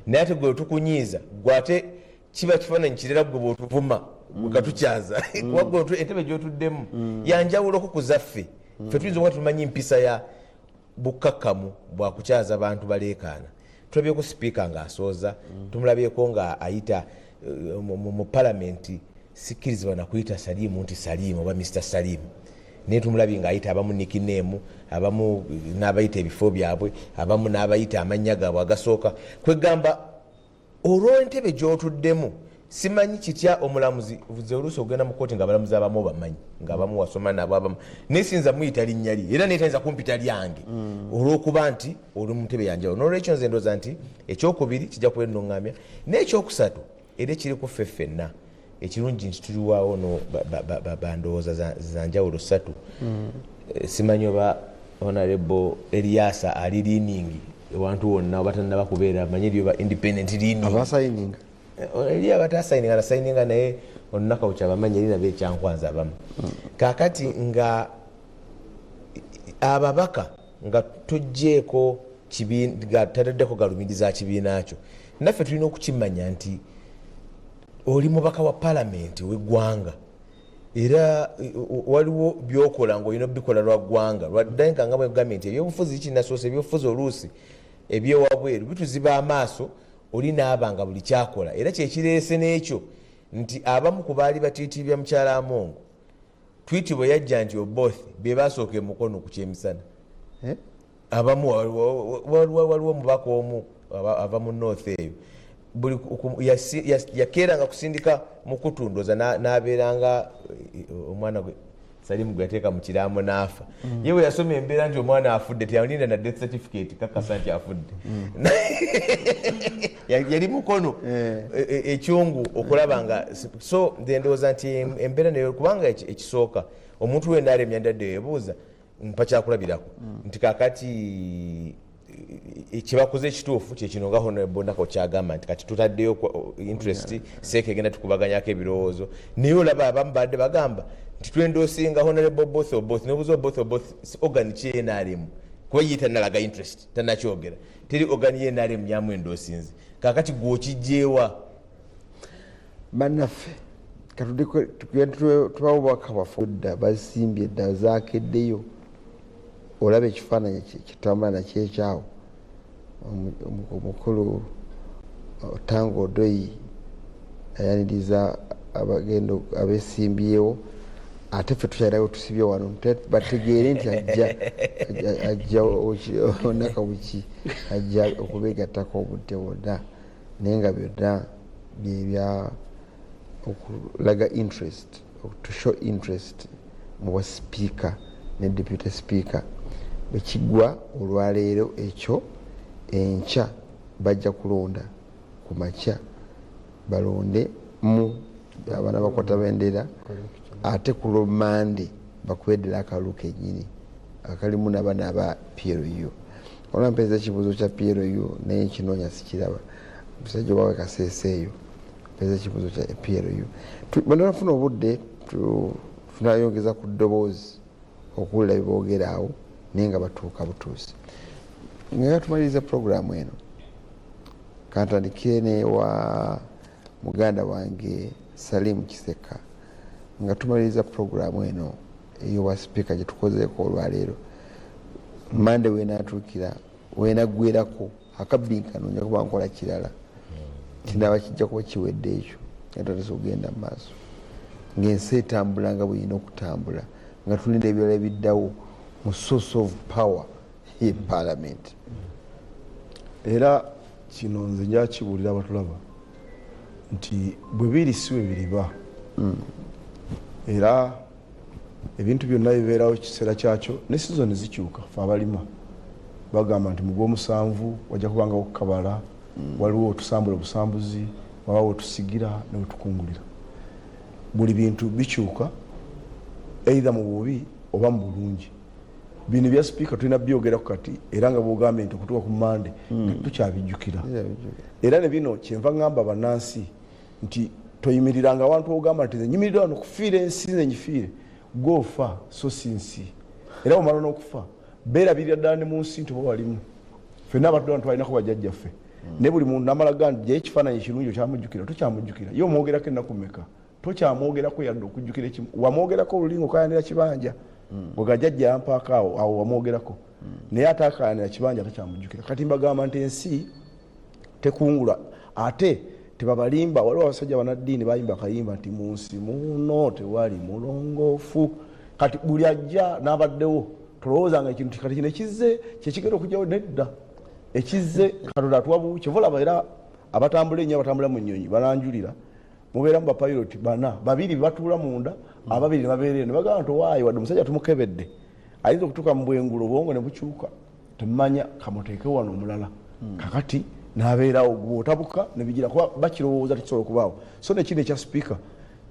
naye ate gwe tukunyiiza gwe ate kiba kifaananyi kirera gwe bwotuvuma gwe katukyaza, kuba gwe entebe gyotuddemu yanjawuloko ku zaffe. Ffe tuyinza okuba tumanyi mpisa ya bukkakkamu bwakukyaza bantu baleekaana. Tulabyeko sipiika ng'asooza, tumulabyeko nga ayita mu palamenti, sikkirizibwa nakuyita Salimu nti Salimu oba Mr Salimu, naye tumulabye ng'ayita abamu nickname, abamu n'abayita ebifo byabwe, abamu n'abayita amannya gaabwe agasooka. Kwegamba olw'entebe gy'otuddemu, simanyi kitya omulamuzi ze oluusi ogenda mu kooti nga abalamuzi abamu obamanyi, nga abamu wasoma nabo, abamu naye siyinza muyita linnya lye era naye tayinza kumpita lyange olw'okuba nti oli mu ntebe yanjawulo. N'olwekyo nze ndowooza nti ekyokubiri kijja kuba ennuŋŋamya, n'ekyokusatu era ekiri ku ffe ffenna ekirungi nti tuliwaawo no bandowooza zanjawulo ssatu. Simanyi oba Honorable Eliasa ali leaning ewantu wonna oba tannaba kubeera, manyi eriyo ba independent leaning. Abasayininga. Eri abatasayininga nasayininga, naye olunaku kyabamanyi eri nabo ekyankwanza abamu. Kakati nga ababaka nga tugjeeko nga tataddeko galubindi za kibiina kyo, naffe tulina okukimanya nti oli mubaka wa palamenti ow'eggwanga, era waliwo byokola ngaolina obikola lwa ggwanga lwaddaye. Nga bwegambye nti ebyobufuzi kinasoose, ebyobufuzi oluusi ebyewabweru bituziba amaaso, oli naaba nga buli kyakola. Era kyekireese n'ekyo nti abamu ku baali batiitiibya mukyala Amongo, twiti bwe yajja nti Oboth be basooka emukono ku kyemisana. Eh? Abamu waliwo omubaka omu ava mu north eyo, buli yakeeranga kusindika mukutu, ndooza n'abeeranga omwana gwe Salimu gwe yateeka mu kiraamo n'afa. Ye bwe yasoma embeera nti omwana afudde, teyalinda na death certificate kakasa nti afudde. Yali mukono ekyungu okulaba nga. So nze ndowooza nti embeera nayo, kubanga ekisooka omuntu wenna alemya ndadde yebuuza, mpa kyakulabirako nti kakati kyebakoze ekituufu kyekino, nga Honorable Nako kyagamba nti kati tutaddeyo interest seeka egenda tukubaganyako ebirowoozo. Naye olaba abamu badde bagamba nti twendoosinga Honorable Oboth Oboth, nobuuza Oboth Oboth organ ki NRM, kuba ye tanalaga interest, tanakyogera, teri organ ye NRM yamu endoosinze. Kakati gwokijjeewa? Bannaffe, tubawo obubaka bwaffe dda, basimbye dda, zakeddeyo. Olaba ekifaananyi kitambula nakyo ekyawo omukulu Tanga Odoi ayaniriza abagenda abesimbyewo, ate ffe tukyalirawo tusibye wano bategeere nti ajja onakabuki ajja okubegattako obudde bwonna, naye nga byonna byebya okulaga interest, to show interest mu bwa sipiika ne deputy speaker. Bwekigwa olwaleero ekyo, enkya bajja kulonda ku makya, balonde mu abaana bakwata bendera, ate ku lwomande bakubeddera akalulu kenyini akalimu nabana aba PLU. Olwa mpeeza ekibuuzo kya PLU, naye nkinoonya sikiraba. Musajja obawe kaseesa eyo mpeeza ekibuuzo kya PLU. Bwenafuna obudde tunayongeza ku ddoboozi okuwulira byeboogera awo, naye nga batuuka butuusi. Nga tumaliriza puroguramu eno, kantandikire newa muganda wange Salim Kiseka. Nga tumaliriza puroguramu eno ey'obwa sipiika gyetukozeeko olwaleero, mande wenaatuukira wenaggwerako akabbinkano nja kuba nkola kirala. Kinaaba kijja kuba kiwedde ekyo, nga tutandise okugenda mu maaso, ng'ensi etambula nga bweyina okutambula, nga tulinda ebirala ebiddawo mu source of power ye parliament. Era kino nze njakibuulira abatulaba nti bwe biri si bwe biriba. Era ebintu byonna bibeerawo ekiseera kyakyo, ne sizoni zikyuka. Fe abalima bagamba nti mu gw'omusanvu wajja kubangawo okukabala, waliwo otusambula obusambuzi, wabawo otusigira newetukungulira. Buli bintu bikyuka either mu bubi oba mu bulungi. Bino ebya sipiika tulina byogerako kati, era nga bwogambye nti okutuuka ku Mande nga tukyabijjukira. Era ne bino kyenva ŋŋamba bannansi nti toyimiriranga awantu ogamba nti nze nyimirira wano okufiira ensi, nze ngifiire. Gwofa so si nsi. Era bwomala n'okufa beerabirira ddala ne mu nsi nti oba walimu. Ffenna abatudde wano twalinako bajjajjaffe, naye buli muntu namala ga nti jayo ekifaananyi ekirungi okyamujjukira, tokyamujjukira. Ye omwogerako ennaku mmeka? Tokyamwogerako yadde okujjukira ekimu. Wamwogerako oluli ng'okayanira kibanja, nga jjajja yampaako awo, awo wamwogerako, naye ate akayanira kibanja takyamujjukira. Kati mbagamba nti ensi tekungula, ate tebabalimba. Waliwo abasajja banaddiini bayimba akayimba nti mu nsi muno tewali mulongoofu. Kati buli ajja n'abaddewo tolowoozanga ekintu kati kino ekizze kyekigenda okujjawo, nedda. Ekizze Katonda atuwa buwi. Kyova olaba era abatambula ennyo, abatambula mu nnyonyi balanjulira, mubeeramu bapayiroti bana, babiri batuula munda, ababiri ne babeera eno. Ne bagamba nti owaaye wadde omusajja tumukebedde, ayinza okutuuka mu bwengula obwongo ne bukyuka, temumanya, kamuteeke wano omulala. Kakati n'abeerawo bw'otabuka ne bigira kuba bakirowooza tekisobola okubaawo. So nekino ekya sipiika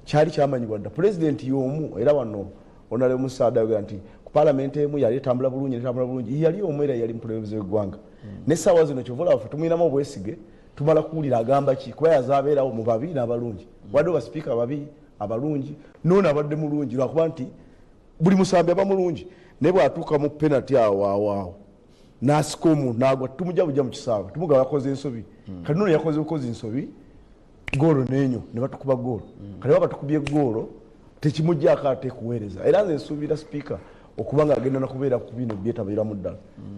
kyali kyamanyibwa dda, pulezidenti y'omu. Era wano Honorable Musaada ayogera nti ku paalamenti emu yali etambula bulungi, netambula bulungi, yali omu era yali mukulembeze w'eggwanga. N'essaawa zino kyova olaba ffe tumuyinamu obwesige, tumala kuwulira agamba ki, kuba yazaabeerawo mu babi n'abalungi. Wadde basipiika babi abalungi, noono abadde mulungi, lwakuba nti buli musambi aba mulungi, naye bw'atuuka mu penalty awo awo awo n'asika omuntu n'agwa, tumujja bujja mu kisaawe, tumugaba yakoze ensobi. Kati noono yakoze bukozi nsobi, goolo n'enyo ne batukuba goolo. Kati baba batukubye goolo tekimuggyako ate kuweereza. Era nze nsuubira sipiika okuba nga agenda nakubeera ku bino byetabeeramu ddala,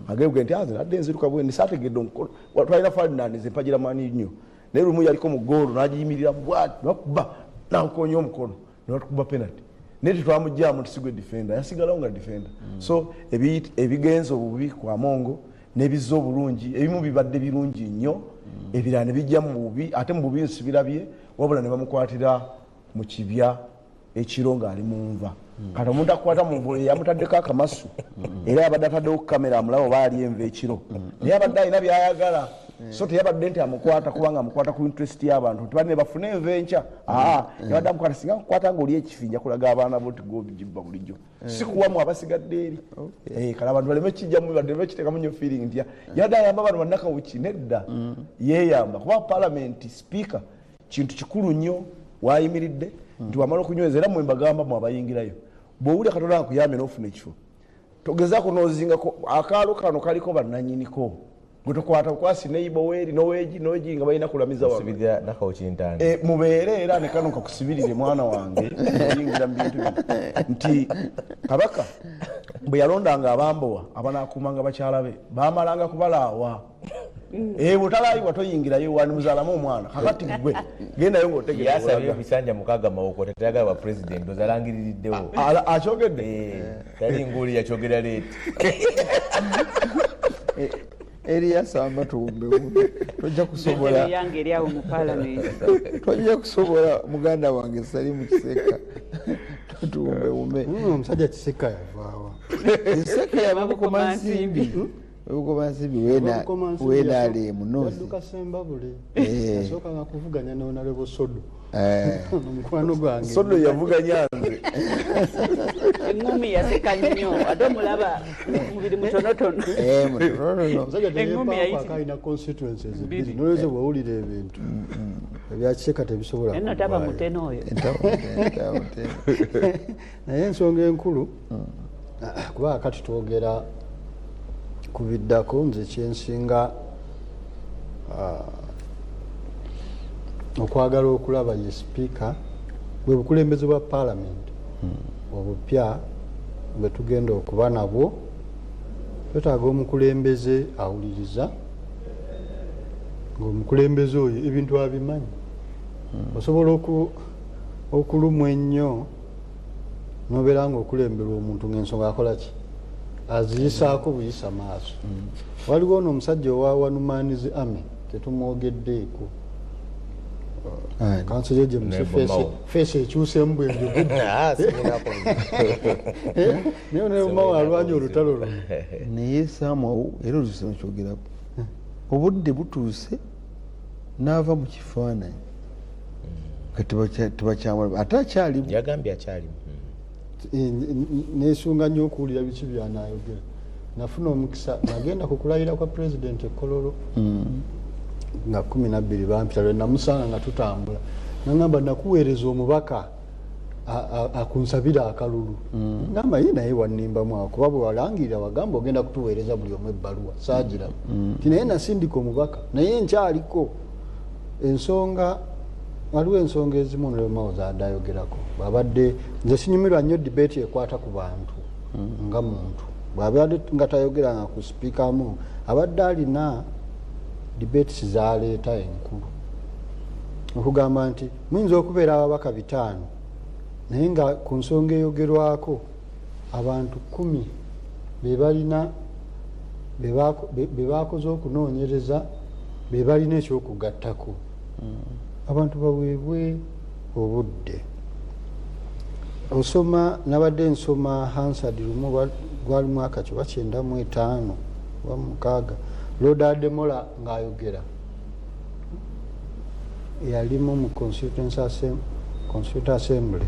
agambye nti nze nadde nziruka bwendi saategedde omukono. Twalina Ferdinand, nze mpagira maani nnyo, naye lumu yaliko mu goolo n'agiyimirira bwati, bakuba nakonya omukono ne batukuba penalty, naye tetwamugyamu nti sigwe defender, yasigalawo nga defender. So ebigenza obubi kwa Mongo n'ebizza obulungi, ebimu bibadde birungi nnyo, ebirala ne bijja mu bubi, ate mu bubi nsibirabye wabula ne bamukwatira mu kibya ekiro ng'ali mu nva. Kati omuntu akukwata mu nva yamutaddeko akamasu, era yabadde ataddewo kamera amulaba oba ali enva ekiro, naye abadde alina byayagala. So teyabadde nti amukwata kubanga amukwata ku interest y'abantu nti banne bafune enva enkya. Aa, yabadde amukwata singa nkukwata ng'oli ekifi nja kulaga abaana bo nti gwobigibba bulijjo, si kuwamu abasigadde eri. Kale abantu baleme kijjamu, baleme kiteekamu nnyo feeling nti yabadde ayamba bano bannakawuki. Nedda, yeeyamba kuba palamenti sipiika kintu kikulu nnyo wayimiridde nti wamala okunyweza. Era mwe mbagamba mwe abayingirayo, bw'owulira Katonda akuyambye n'ofuna ekifo, togezaako n'ozingako akaalo kano kaliko bannanyiniko, gwe tokwata bukwasi neibo weeri noweegi noweegi nga balina kulamiza wano. Nsubirira Nakawuki ntaano. Mubeere era ne kano kakusibirire mwana wange oyingira mu bintu bino nti kabaka bwe yalondanga abambowa abanaakuumanga bakyala be bamalanga kubalaawa. Bw'otalaayibwa toyingirayo, wani muzaalamu omwana. Kakati gwe gendayo ng'otegeera yasabye bw'olaga. Ebisanja 6 Mawokota tayagala bwa pulezidenti, ozalangiririddewo. Akyogedde. Tali nguuli yakyogera leeti. Erias Amatumbe, tojja kusobola. Entebe yange eri awo mu paalamenti. Tojja kusobola muganda wange Salimu Kiseka, totuwumbewume. Omusajja Kiseka yavaawa? Kiseka yava Bukomansimbi, Bukomansimbi wenaleemu nozi. Yadduka Sembabule. Eh. Yasooka nga kuvuganya ne Honorable Sodo, omukwano gwange. Sodo yavuganya nze. Eŋŋumi yaseka nnyo, ate omulaba mubiri mutonotono. Mutonotono. Omusajja Eŋŋumi teyeepaako yayitiriza. alina constituencies Bbiri. bbiri. Nolwekyo bwewulira ebintu ebya Kiseka tebisobola Naye nno taba kuvaayo. mutene oyo. Tabutene. Naye ensonga enkulu, kuba kati twogera ku biddako, nze kyensinga okwagala okulaba ye sipiika bwe bukulembeze bwa paalamenti obupya bwe tugenda okuba nabwo. Twetaaga omukulembeze awuliriza. Ng'omukulembeze oyo ebintu abimanyi. Osobola okulumwa ennyo nobeera nga okulemberwa omuntu ng'ensonga akola ki, aziyisaako buyisa maaso. Waliwo ono omusajja owa One Man's Army, tetumwogeddeeko. Ani? Counsel James. Nebo Mao. Face ekyuseemu bwenjogedde. Ah, sirinako buzibu. Naye Nebo alwanye olutalo luno. Naye saamawo era oluusi nokyogerako, obudde butuuse n'ava mu kifaananyi nga tebakyamulaba, ate akyalimu. Yagambye akyalimu. Nesunga nnyo okuwulira biki byanayogera. Nafuna omukisa nagenda ku kulayira kwa pulezidenti ekololo nga 12, bampita. Lwe namusanga nga tutambula, nagamba, "Nakuweereza omubaka akunsabira akalulu." Ngamba, "Ye naye wannimbamu awo, kuba bwe walangirira wagamba ogenda kutuweereza buli omu ebbaluwa, saagiraba." Ti naye nasindika omubaka, naye nkyaliko ensonga. Waliwo ensonga ezimu nolemawo zadayogerako bwabadde. Nze sinyumirwa nnyo debate ekwata ku bantu nga muntu bwabadde nga tayogeranga ku sipiikamu. Abadde alina debates zaleeta enkulu, okugamba nti muyinza okubeera ababaka 5, naye nga ku nsonga eyogerwako abantu 10 bebalina be bakoze okunoonyereza, be balina ekyokugattako. Abantu baweebwe obudde. Osoma, nabadde nsoma Hansard lumu, gwali mwaka kiba 95 oba 6, Lord Ademola ng'ayogera, yalimu mu Constituent Assembly,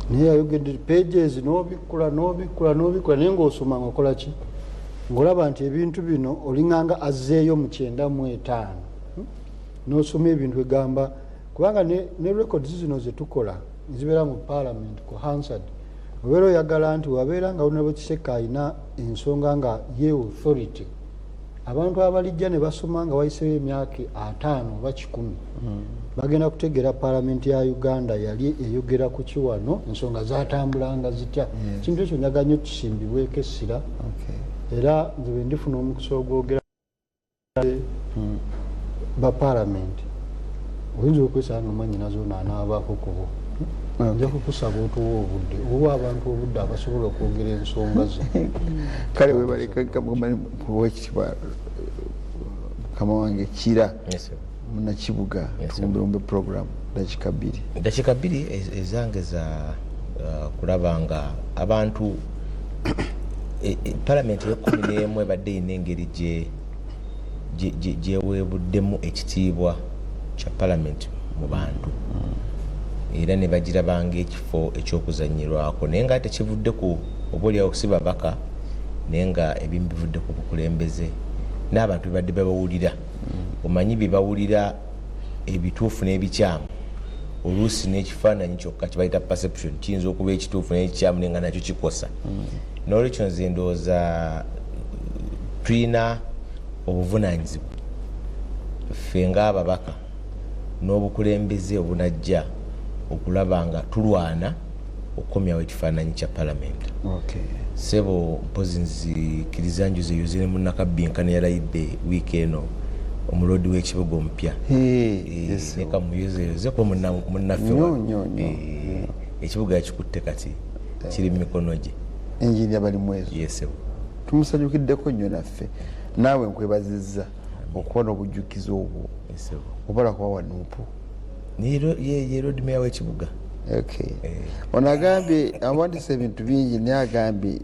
naye yayogedde pages, n'obikkula, n'obikkula, n'obikkula, naye ng'osoma ngaokola ki, ng'olaba nti ebintu bino olinganga azzeeyo mu 95. N'osoma ebintu egamba kubanga ne records zino zetukola zibeera mu parliament ku Hansard, obeera oyagala nti wabeera nga Honorable Kiseka alina ensonga nga ye authority, abantu abalijja ne basoma nga wayiseeyo emyaka 50 oba 100 bagenda kutegeera paalamenti ya Uganda yali eyogera ku kiwano, ensonga zatambulanga zitya. Kintu ekyo njagala nnyo kisimbibweko essira. Era nze bwe ndifuna omukisa ogwogera ba paalamenti, oyinza okwesanga nga mwanyinazo ono anaabaako kubo, nja kukusaba otuwa obudde, oba abantu obudde abasobola okwogera ensonga ze. Kale webalekawekitibwa mukama wange Kira. Yes, sir. Munakibuga. Yes, sir. Tuwumbewumbe program dakika 2. Dakika 2 ezange za kulaba nga abantu palamenti y'11 ebadde erina engeri gyeweebuddemu ekitiibwa kya palamenti mu bantu, era ne bagirabanga ekifo ekyokuzanyirwako, naye nga tekivudde ku oba oliawo si babaka, naye nga ebimu bivudde ku bukulembeze n'abantu bebadde babawulira. Omanyi bye bawulira ebituufu n'ebikyamu, oluusi n'ekifaananyi kyokka kibayita perception kiyinza okuba ekituufu n'ekikyamu, naye nga nakyo kikosa. N'olwekyo nze ndowooza tulina obuvunanyizibwa ffe ng'ababaka n'obukulembeze obunajja okulaba nga tulwana okukomyawo ekifaananyi kya palamenti. Sebo, mpozi nzikiriza njuze yoze ne munnakabbinkano yalayidde wiiki eno, omuloodi w'ekibuga omupya. Leka muyozeyoze kuba munnaffe Nnyo, wano. nnyo, nnyo. Ekibuga yakikutte, kati kiri mu mikono gye. Engineer Balimwezo. Yes, sebo. Tumusanyukiddeko nnyo naffe. Naawe nkwebazizza okuba n'obujjukizi obwo. Yes, sebo. Obala kuba wa NUP. Ye lord mayor w'ekibuga. Okay. Ono agambye awandise ebintu bingi, naye agambye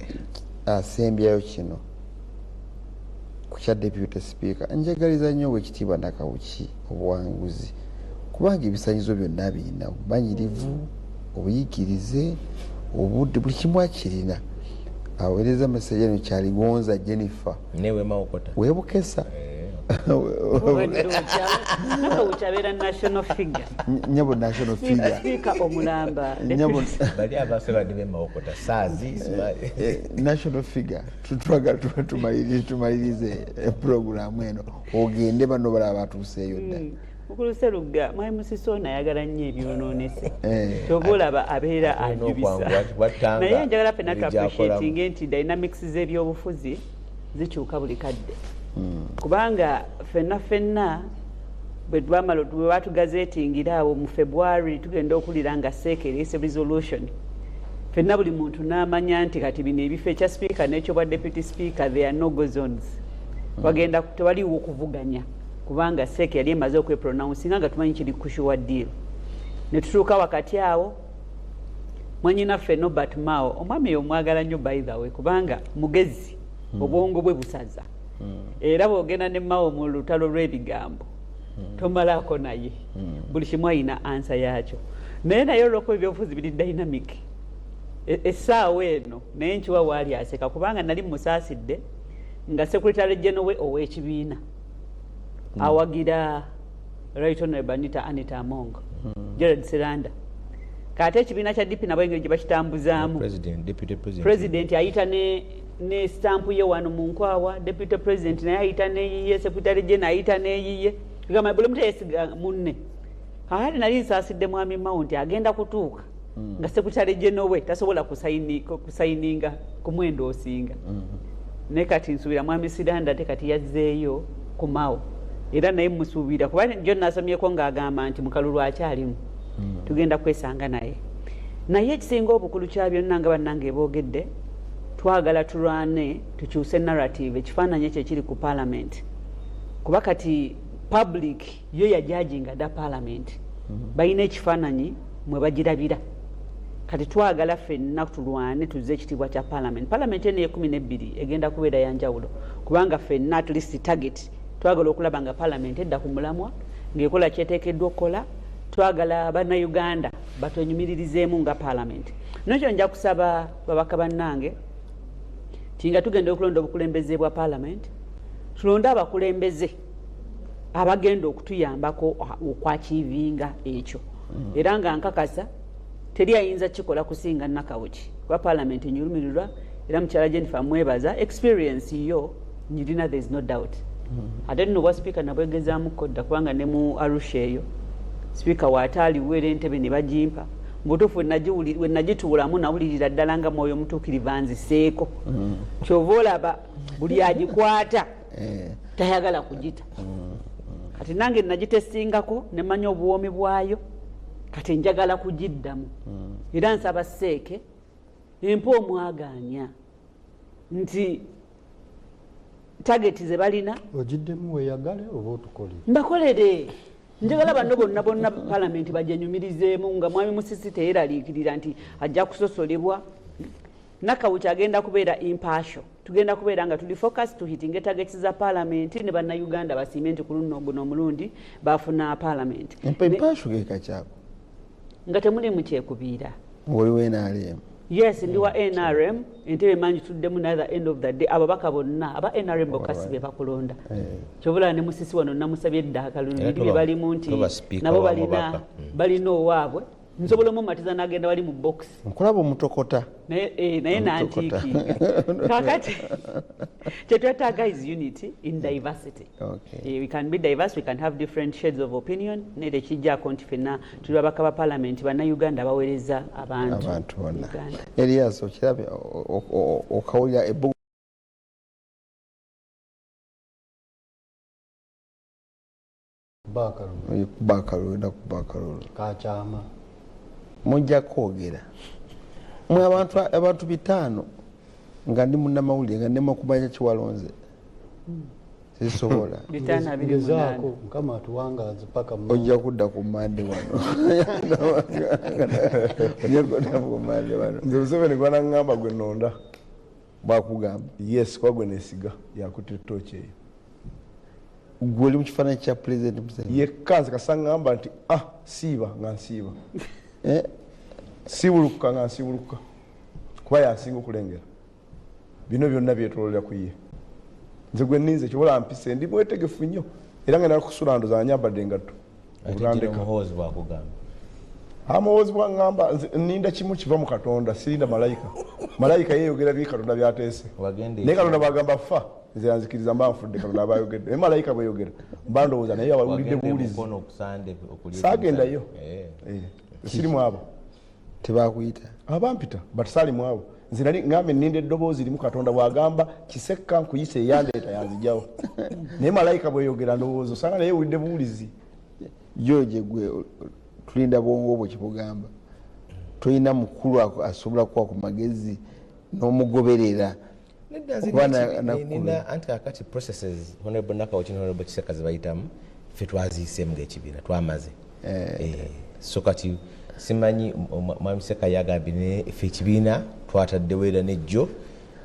asembyayo kino ku kya deputy speaker: "Njagaliza nnyo Owekitiibwa Nakawuki obuwanguzi, kubanga ebisanyizo byonna birina, obumanyirivu, obuyigirize, obudde, buli kimu akirina." Aweereza message eno Kyaligonza Jennifer. Newe Mawokota. Webukesa. Nakawuki abeera national figure. Nyabo, national figure. Sipiika omulamba. Nyabo. Bali abaffe badde bemawokota saazi. National figure. Twagala tumalirize puroguramu eno ogende, bano balaba batuuseeyo dda. Mukulu Serugga, mwami Musisi ono ayagala nnyo ebyonoonese. Kyova olaba abeera Alina ajubisa. okwanguwa, wattanga Naye njagala ffenna engeri gy'akolamu. tuappreciatinge nti dynamics z'ebyobufuzi zikyuka buli kadde. Kubanga ffenna ffenna bwe twamala, bwe batugazetingira awo mu February, tugenda okulira nga CEC ereese resolution, ffenna buli muntu n'amanya nti kati bino ebifo, ekya speaker n'ekyobwa deputy speaker, there are no go zones. Wagenda tewaliwo kuvuganya, kubanga CEC yali emaze okwepronouncinga nga tumanyi kiri ku sure deal. Ne tutuuka wakati awo, mwanyinaffe Norbert Mao, omwami oyo omwagala nnyo by the way, kubanga mugezi, obwongo bwe busaza, era bwogenda ne Mao mu lutalo lw'ebigambo tomalaako naye, buli kimu ayina answer yaakyo. Naye olwokuba ebyobufuzi biri dynamic, essaawa eno naye nkiwa waali aseka, kubanga nali musaasidde nga secretary general we ow'ekibiina awagira Right Honorable Anita Among, Gerald Seranda. Kate ekibiina kya DP nabo engeri gye bakitambuzaamu, President, deputy president, president ayita ne stamp ye wano mu nkwawa, deputy president naye ayita neyiye, secretary general ayita neyiye, gamba buli muntu yesiga munne. Kakati nali nsaasidde mwami Mao nti agenda kutuuka nga secretary general we tasobola kusayininga kumwenda osinga. Naye kati nsuubira mwami Siranda ate kati yazzeeyo ku Mao, era naye musuubira, kuba jo nasomyeko ng'agamba nti mukalulu akyalimu, tugenda kwesanga naye. Naye ekisinga obukulu kya byonna, nga bannange boogedde, twagala tulwane tukyuse narrative, ekifaananyi ekyo ekiri ku parliament, kuba kati public yo yajudginga dda parliament, balina ekifaananyi mwe bagirabira. Kati twagala ffenna tulwane tuzze ekitiibwa kya parliament. Parliament eno 12 egenda kubeera yanjawulo, kubanga ffenna at least target twagala okulaba nga parliament edda ku mulamwa ng'ekola kyeteekeddwa okukola. Twagala Bannayuganda batwenyumiririzeemu nga parliament. Nekyo nja kusaba babaka bannange ti nga tugenda okulonda obukulembeze bwa parliament, tulonde abakulembeze abagenda okutuyambako okwachievinga ekyo. Era nga nkakasa teri ayinza kikola kusinga Nakawuki, kuba parliament enyulumirirwa. Era mukyala Jennifer mwebaza experience yo nyirina, there is no doubt. Ate nno obwa speaker nabwegezaamu kodda, kubanga ne mu Arusha eyo speaker waataaliwo, era entebe ne bagimpa. Mubutuufu we nagituulamu nawulirira ddala nga Mwoyo Omutuukirivu anziseeko. Kyova olaba buli agikwata tayagala kugita. Kati nange nagitestingako nemanya obuwoomi bwayo, kati njagala kugiddamu. Era nsaba CEC empa omwaganya nti target ze balina. Ogiddemu weeyagale oba otukolere? Mbakolere. Njagala banno bonna bonna palamenti bajenyumirizeemu, nga mwami Musisi teyeraliikirira nti ajja kusosolebwa. Nakawuki agenda kubeera impartial, tugenda kubeera nga tuli focus tuhittinge targets za palamenti, ne Bannayuganda basiime nti ku luno guno omulundi bafuna palamenti. Impartial kekakyako? Nga temulimu kyekubiira. Ng'oli NRM? Yes, ndi wa NRM. Entebe mangi tuddemu, naye the end of the day ababaka bonna aba NRM bokka si be bakulonda. Kyobulaba ne Musisi wano namusabye edda akalulu Era biri bye balimu nti toba speaker nabo wa balina mubaka. Balina owaabwe, nsobola omumatiza n'agenda wali mu box. Nkulaba omutokota. Naye Omutokota. nantiikinga. Kakati kyetwetaaga is unity in diversity. We can be diverse, we can have different shades of opinion, naye tekijjaako nti ffenna tuli babaka ba parliament, Bannayuganda baweereza abantu. Abantu bonna. Uganda. Elias, okirabye, okawulira ebbugu Baakalulu. Kuba akalulu, enda kuba akalulu. Kakyama. Mujja kwogera mwe abantu 500, nga ndi munnamawulire nga nema kumanya kiwalonze, sisobola. 528. Ngezaako, Mukama atuwangaaze paka mu Ojja kudda ku Mande wano, ojja kudda ku Mande wano. Nze Museveni gwanaŋŋamba gwe nonda. Bwakugamba? Yes, kuba gwe nesiga yakutte ettooki eyo. Gwe oli mu kifaananyi kya President Museveni? Yekka nze kasa ŋŋamba nti ah, siiba nga nsiiba, siibulukuka nga nsiibulukuka, kuba yansinga okulengera bino byonna byetololera ku ye. Nze gwe ninze kyobola mpise ndi mwetegefu nnyo, era ngenda kusula ndoza nyambadde engatto. Ate Obutandeka. General Muhoozi bwakugamba? Amuhoozi bwaŋŋamba, nze nninda kimu kiva mu Katonda, sirinda malayika. Malayika yeeyogera bye Katonda byateese. Wagenda Naye Katonda bwagamba fa, nze yanzikiriza mba nfudde, Katonda aba ayogedde. Naye malayika bweyogera mba ndowooza naye awulidde Wagenda e buwulizi. Mukono okusande okulya Saagendayo. emisana. Siri mu abo. Tebakuyita? Abampita, but saali mu abo. Nze nali ngambe nninde eddoboozi limu Katonda bw'agamba Kisekka nkuyise eyandeeta yanzijjawo. Naye malayika bweyogera ndowooza osanga naye ewulidde buwulizi. George gwe tulinda bwongo bwe kibugamba. Tolina mukulu asobola kuwa ku magezi n'omugoberera. Nina anti kakati processes Honorable Nakawuki ne Honorable Kisekka ze bayitamu ffe twaziyiseemu ng'ekibiina twamaze. So kati simanyi Mwami Kisekka yagambye naye ffe ekibiina twataddewo era nejjo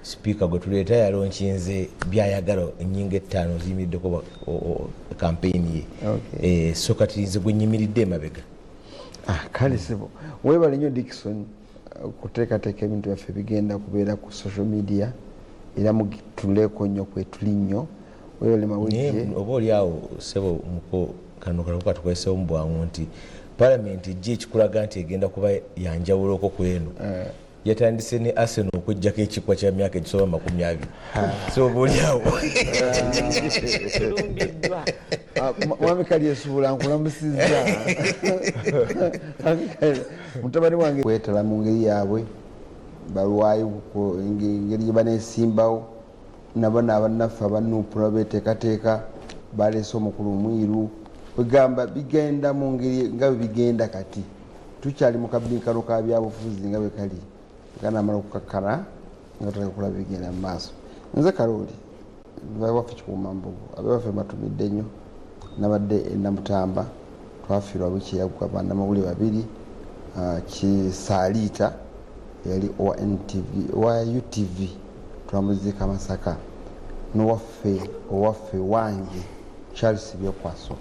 sipiika gwe tuleeta yalonkinze byayagala ennyingo 5 ziyimiriddeko kampeyini ye. So kati nze gwe nnyimiridde emabega. Kale sebo weebale nnyo Dickson okuteekateeka ebintu byaffe bigenda kubeera ku social media era mugituleeko nnyo kwetuli nnyo. Weebale mawulire. Oba oli awo sebo muko kano kalako katukwesewo mu bwangu nti palamenti ejja ekikulaga nti egenda kuba yanjawuloko ku eno. Yatandise ne Arsenal okuggyako ekikwa kya myaka egisoba 20. So oba oli awo. Mwami Kalyesuubula nkulamusizza. Mutabani wange kwetala mu ngeri yaabwe balwayo engeri gye baneesimbawo nabo n'abannaffe abanuupu nabo beeteekateeka baleese omukulu mwiru wegamba bigenda mu ngeri nga bwe bigenda kati tukyali mu kabinkano ka byabufuzi nga bwe kali ganamala okukakkana nga tutandika okulaba bigenda mu maaso. Nze Kalooli waffe Kikuumambugo abewaffe mbatumidde nnyo nabadde e Namutamba twafiirwa wiiki eyaggwa bannamawulire babiri Kisaaliita yali owa NTV owa UTV twamuziika Masaka n'owaffe owaffe wange Charles Byekwaso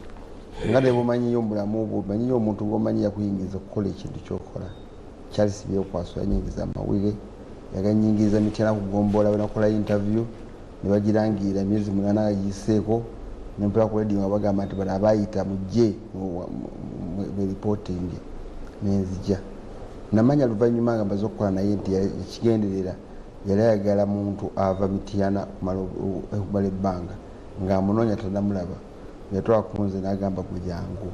nga ne bw'omanyiyo mu bulamu bwo omanyiyo omuntu gw'omanyi yakuyingiza okukola ekintu ky'okola. Charles Byekwaso yanyingiza amawulire yaganyingiza Mityana kugombola bwe nakola interview ne bagirangirira emyezi 8 nga giyiseeko ne mpula ku radio nga bagamba nti bano abayita mujje mu reporting nenzija. Namanya luvannyuma nga mbaze okukola naye nti ekigenderera yali ayagala muntu ava Mityana okumala ebbanga ng'amunoonya tannamulaba. Yatwala ku nze n'agamba gwe jangu.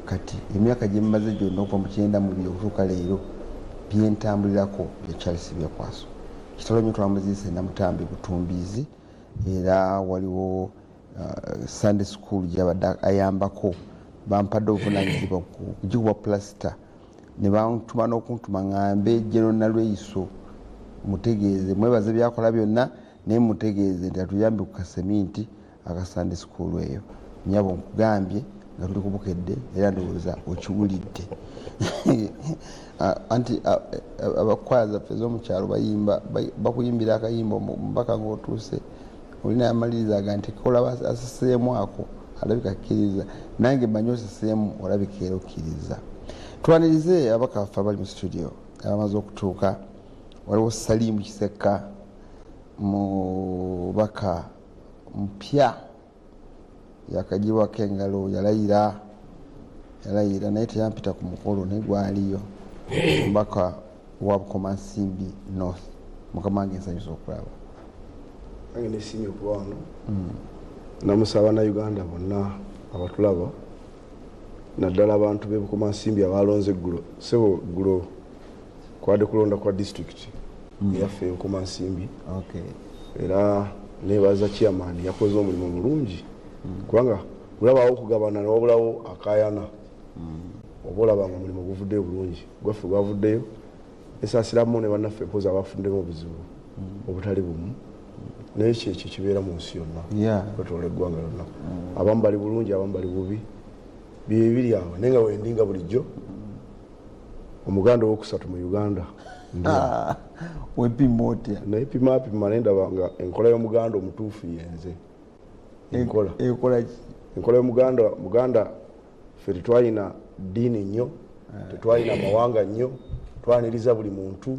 Kati emyaka gye mmaze gyonna okuva mu 92 okutuuka leero byentambulirako bya Charles Byekwaso. Kitalo nnyo twamuziise Namutambi Butumbiizi era waliwo Sunday school gy'abadde ayambako bampadde obuvunaanyizibwa kugikuba pulasita ne bantuma n'okuntuma ŋŋambe General Nalweyiso mutegeeze mwebaze byakola byonna naye mutegeeze nti atuyambe ku kaseminti aka Sunday school eyo. Nnyabo nkugambye nga tuli kubukedde era ndowooza okiwulidde. Anti abakwaya zaffe ez'omukyalo bayimba bakuyimbira akayimba omubaka ng'otuuse olina amaliriza aga nti kolaba aseseemu ako alabika akkiriza nange mmanyi oseseemu olabika era okkiriza. Twanirize ababaka baffe abali mu studio abamaze okutuuka. Waliwo Salimu Kisekka mubaka mupya yakagibwako engalo yalayira naye teyampita ku mukolo naye gwaliyo omubaka wa Bukomansimbi North. Mukama wange nsanyusa okulaba. Nange nesiimye okuba wano. Namusaba Bannayuganda bonna abatulaba naddala abantu b'e Bukomansimbi abalonze eggulo. Ssebo eggulo kwabadde kulonda kwa disitulikiti eyaffe e Bukomansimbi. Era neebaza chairman yakoze omulimu mulungi kubanga bw'olabaawo okugabana ne wabulawo akaayana oba olaba nga omulimu guvuddeyo bulungi. Gwaffe gwavuddeyo nesaasiramu ne bannaffe mpozi abafuddemu obuzibu obutali bumu naye kyekyo kibeera mu nsi yonna kwetoola eggwanga lyonna. Abamu bali bulungi abamu bali bubi bye biri awo naye nga wendi nga bulijjo omuganda owokusatu mu Uganda. Wepima otya? Nayepimaapima naye ndaba nga enkola y'omuganda omutuufu yenze. Enkola. Enkola ki? Enkola y'omuganda, Muganda ffe tetwalina ddiini nnyo, tetwalina mawanga nnyo, twaniriza buli muntu,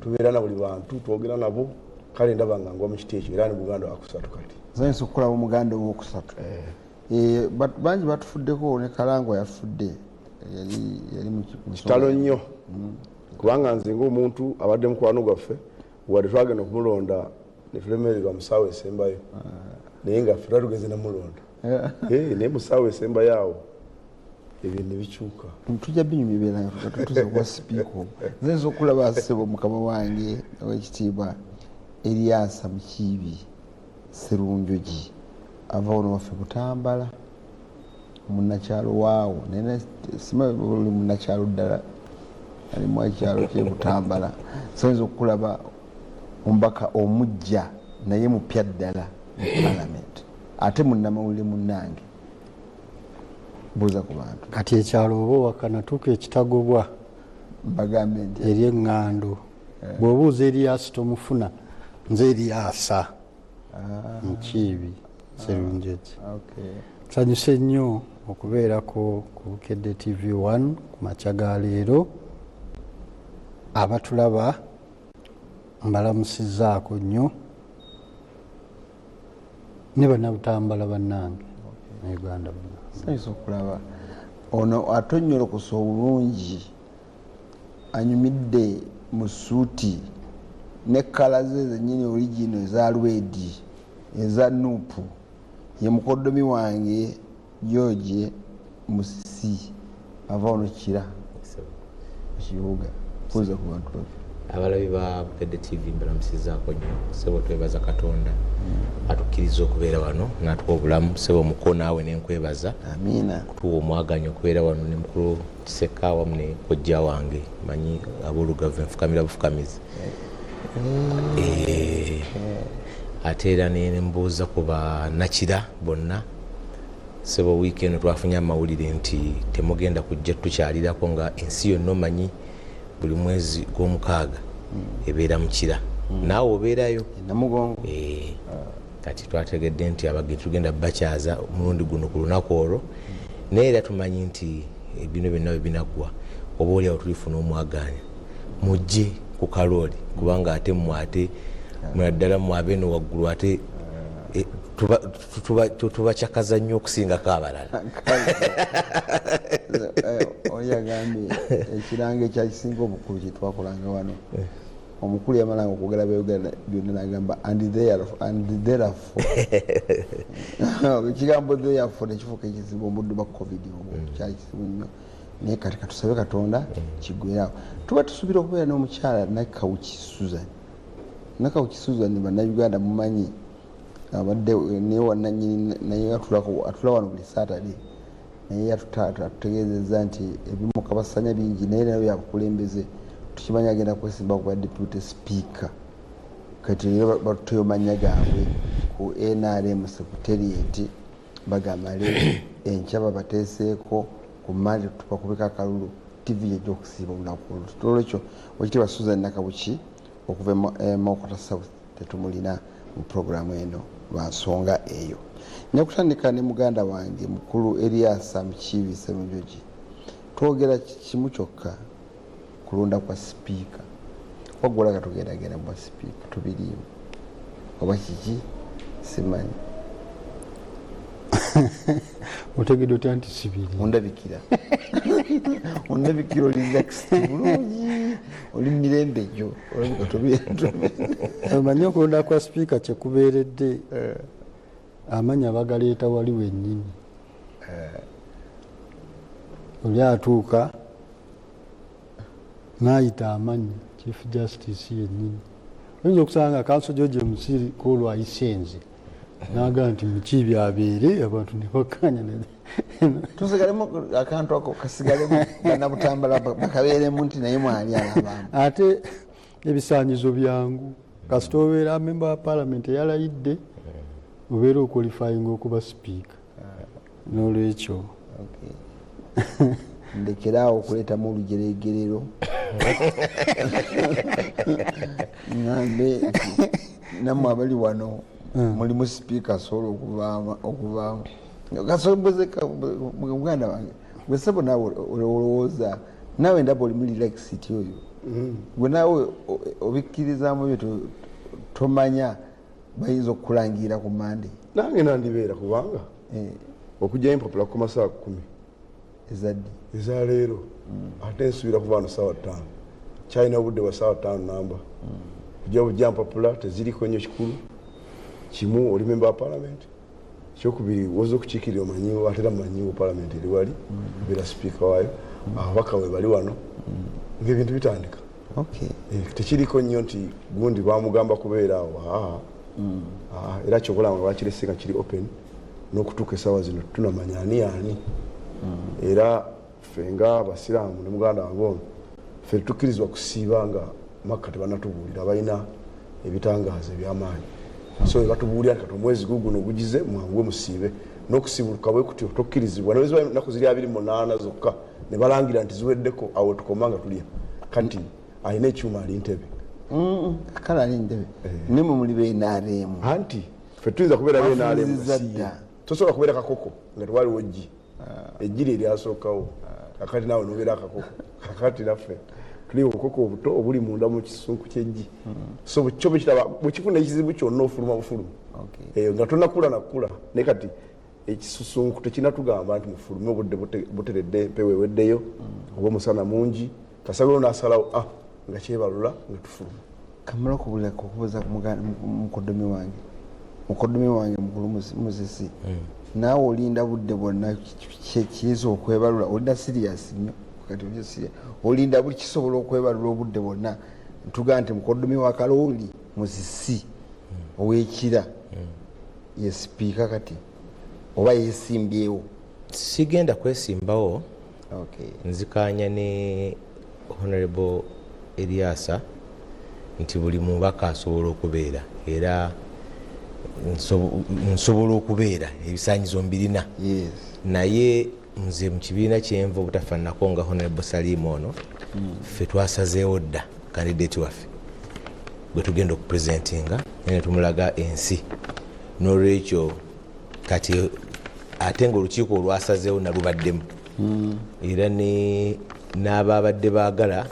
tubeera na buli bantu, twogera nabo, kale ndaba nga ngwa mu kiti ekyo era ne Muganda wakusatu kati. Nsanyusa okukulaba omuganda owokusatu. Bangi batufuddeko ne Kalangwa yafudde. Yali mu Kitalo nnyo. Kubanga nze ng'omuntu abadde mukwano gwaffe wadde twagenda okumulonda ne tulemererwa mu ssaawa esembayo. Naye nga ffe twali tugeze namulonda. Naye mu ssaawa esembayo awo Ebyo ne bikyuka. Tujja binyumya ebyera nga tutuze kuba sipiika obwo. Nze nza okulaba ssebo mukama wange owekitiibwa Eriasa Mukiibi Serunjogi ava wano waffe Butambala, munnakyalo waawo, naye simanyi oli munnakyalo ddala, alimu ekyalo kye Butambala. So nza okulaba omubaka omujja naye mupya ddala mu palamenti, ate munnamawulire munnange. Buuza ku bantu. Kati ekyalo oba owakana tuuka ekitagobwa mbagambe nti eri eŋŋando. Bw'obuuza Eriasi tomufuna, nze Eriasa Mukiibi Serunjogi. Nsanyuse nnyo okubeerako ku Bukedde TV 1 ku makya ga leero. Abatulaba mbalamusizzaako nnyo ne bannabutambala bannange mu Uganda bonna. Nsanyuse okulaba ono atonnyolokosa obulungi, anyumidde mu ssuuti ne kkala ze zennyini origino eza lwedi eza nuupu. Ye mukoddomi wange George Musisi ava wano Kira mu kibuga. Kuuza ku bantu baffe. Abalabi ba Bukedde TV mbalamusizaako nnyo. Ssebo twebaza Katonda atukkiriza okubeera wano n'atuwa obulamu. Ssebo muko naawe nenkwebaza. Amiina. Kutuwa omwaganyo okubeera wano ne mukulu Kiseka awamu ne kojja wange, manyi aboolugave nfukamira bufukamizi. Ate era ne mbuuza ku bannakira bonna. Ssebo wiiki eno twafunye amawulire nti temugenda kujja tukyalirako nga ensi yonna omanyi buli mwezi gw'omukaaga ebeera mu Kira. Naawe obeerayo. Namugongo. Kati twategedde nti abagenyi tugenda bakyaza omulundi guno ku lunaku olwo, naye era tumanyi nti bino byonna bwe binaggwa oba oliawo tulifuna omwagaanya mujje ku kalooli, kubanga ate mmwe ate munaddala mmwe abeeno waggulu ate tubacakaza nnyo okusingako abalala. Oli agambye ekirango ekyakisinga obukulu kye twakolanga wano, omukulu yamalanga okwogera byayogera byonna n'agamba and therefore. Ekigambo therefore nekifuuka ekizibu omuddu ba COVID obwo kyali kizibu nnyo, naye kati katusabe Katonda kiggweerawo. Tuba tusuubira okubeera n'omukyala Nakawuki Susan. Nakawuki Susan bannayuganda mumanyi, abadde naye wannannyini, naye atula wano buli Saturday, naye atutegeezezza nti ebimukabasanya bingi, naye nayo byabukulembeze. Tukimanyi agenda kwesimba kuba deputy speaker. Kati leero batuteyo mannya gaabwe ku NRM secretariat, bagamba leero enkya babateeseeko ku Mmande tubakubeko akalulu, TV yejja okusiiba olunaku olwo. Olwekyo Oweekitiibwa Susan Nakawuki okuva e Mawokota South tetumulina mu puroguramu eno lwa nsonga eyo. Nja kutandika ne muganda wange mukulu Eriasa Mukiibi Serunjogi. Twogera kimu kyokka, kulonda kwa sipiika. Wagula nga tugendagenda mu sipiika tubiriimu oba kiki simanyi. Otegedde otya nti sibiri? Ondabikira, ondabikira oli relaxed bulungi, oli mirembe gyo, olabika tobi. Omanyi okulonda kwa sipiika kyekubeeredde, amanya bagaleeta wali wennyini. Oli atuuka n'ayita amannya Chief Justice yennyini. Oyinza okusanga Kanso George Musiri kwolwo ayisenze n'agamba nti Mukiibi abeere, abantu ne bakkaanya. Tusigalemu akantu ako kasigalemu, bannabutambala bakabeeremu nti naye mwali alabaamu. Ate ebisaanyizo byangu, kasita obeera memba wa parliament eyalayidde obeera oqualifyinga okuba sipiika. N'olwekyo Ndekeraawo okuleetamu olujeregerero, ŋŋambe nti nammwe abali wano mulimu sipiika asobola okuvaamu. Muganda wange gwe ssebo, naawe olowooza, naawe ndaba olimu relaxity oyo, gwe naawe obikkirizaamu ebyo, tomanya bayinza okukulangira ku Mande? Nange nandibeera, kubanga okugyayo empapula kukoma 10:00. Ezaddi? Ezaleero. Ate nsuubira kuva wano 5:00, kyalina obudde bwa 5:00 namba kujja bujja mpapula teziriko nnyo kikulu. Kimu, oli memba wa parliament. Ekyokubiri, woza okukiikirira omanyiwo, ate era mumanyiwo palamenti eri wali, obeera sipiika waayo, ababaka we bali wano, ngaebintu bitandika. Tekiriko nnyo nti gundi bamugamba kubeera awo. Aa, aa, era kyokola nga bakirese nga kiri open n'okutuuka essaawa zino tunamanya ani ani. Era ffe nga abasiraamu ne muganda wange ono, ffe tukkirizibwa kusiiba nga Makka tebanatubuulira, balina ebitangaazo ebyamaanyi. So batubuulira nti kati omwezi guguno gugize, mwanguwe musiibe. N'okusiibuluka bwe kutyo tokkirizibwa neziba ennaku ziri 28 zokka ne balangira nti ziweddeko, awo tukoma nga tulya. Kati alina ekyuma ali Ntebe. Kale ali Ntebe, nemwe muli BNRM. Anti ffe tuyinza kubeera BNRM. Bafunziza dda. Tosobola kubeera kakoko nga tewaliwo ggi, eggi lye lyasookawo. Kakati naawe nobeera akakoko. Kakati naffe tuli obukoko obuto obuli munda mu kisunku ky'eggi. So kyo bwekiraba bwekifuna ekizibu kyonna, ofuluma bufulumi. Nga tonakula nakula. Naye kati ekisusunku tekinatugamba nti mufulume, obudde buteredde, empewo eweddeyo oba omusana mungi. Kasabiro nasalawo nga kyebalula nga tufuluma. Kamala okubulira okubuuza mukoddomi wange, mukoddomi wange mukulu Musisi, naawe olinda budde bwonna kiyinza okwebalula? Olinda serious nnyo kati, oli serious. Olinda buli kisobola okwebalula obudde bwonna? Ntugaa nti mukoddomi wa Kalooli Musisi ow'Ekira ye sipiika kati, oba yesimbyewo? Sigenda kwesimbawo. Nzikanya ne Honorable Eriasa nti buli mubaka asobola okubeera, era nsobola okubeera, ebisanyizo mbirina. Naye nze mu kibiina kyenva, obutafaananako nga Honorable Salimu ono, ffe twasazeewo dda candidate waffe gwe tugenda okupresentinga, naye netumulaga ensi. N'olwekyo kati ate nga olukiiko olwasazeewo nalubaddemu, era n'ababadde baagala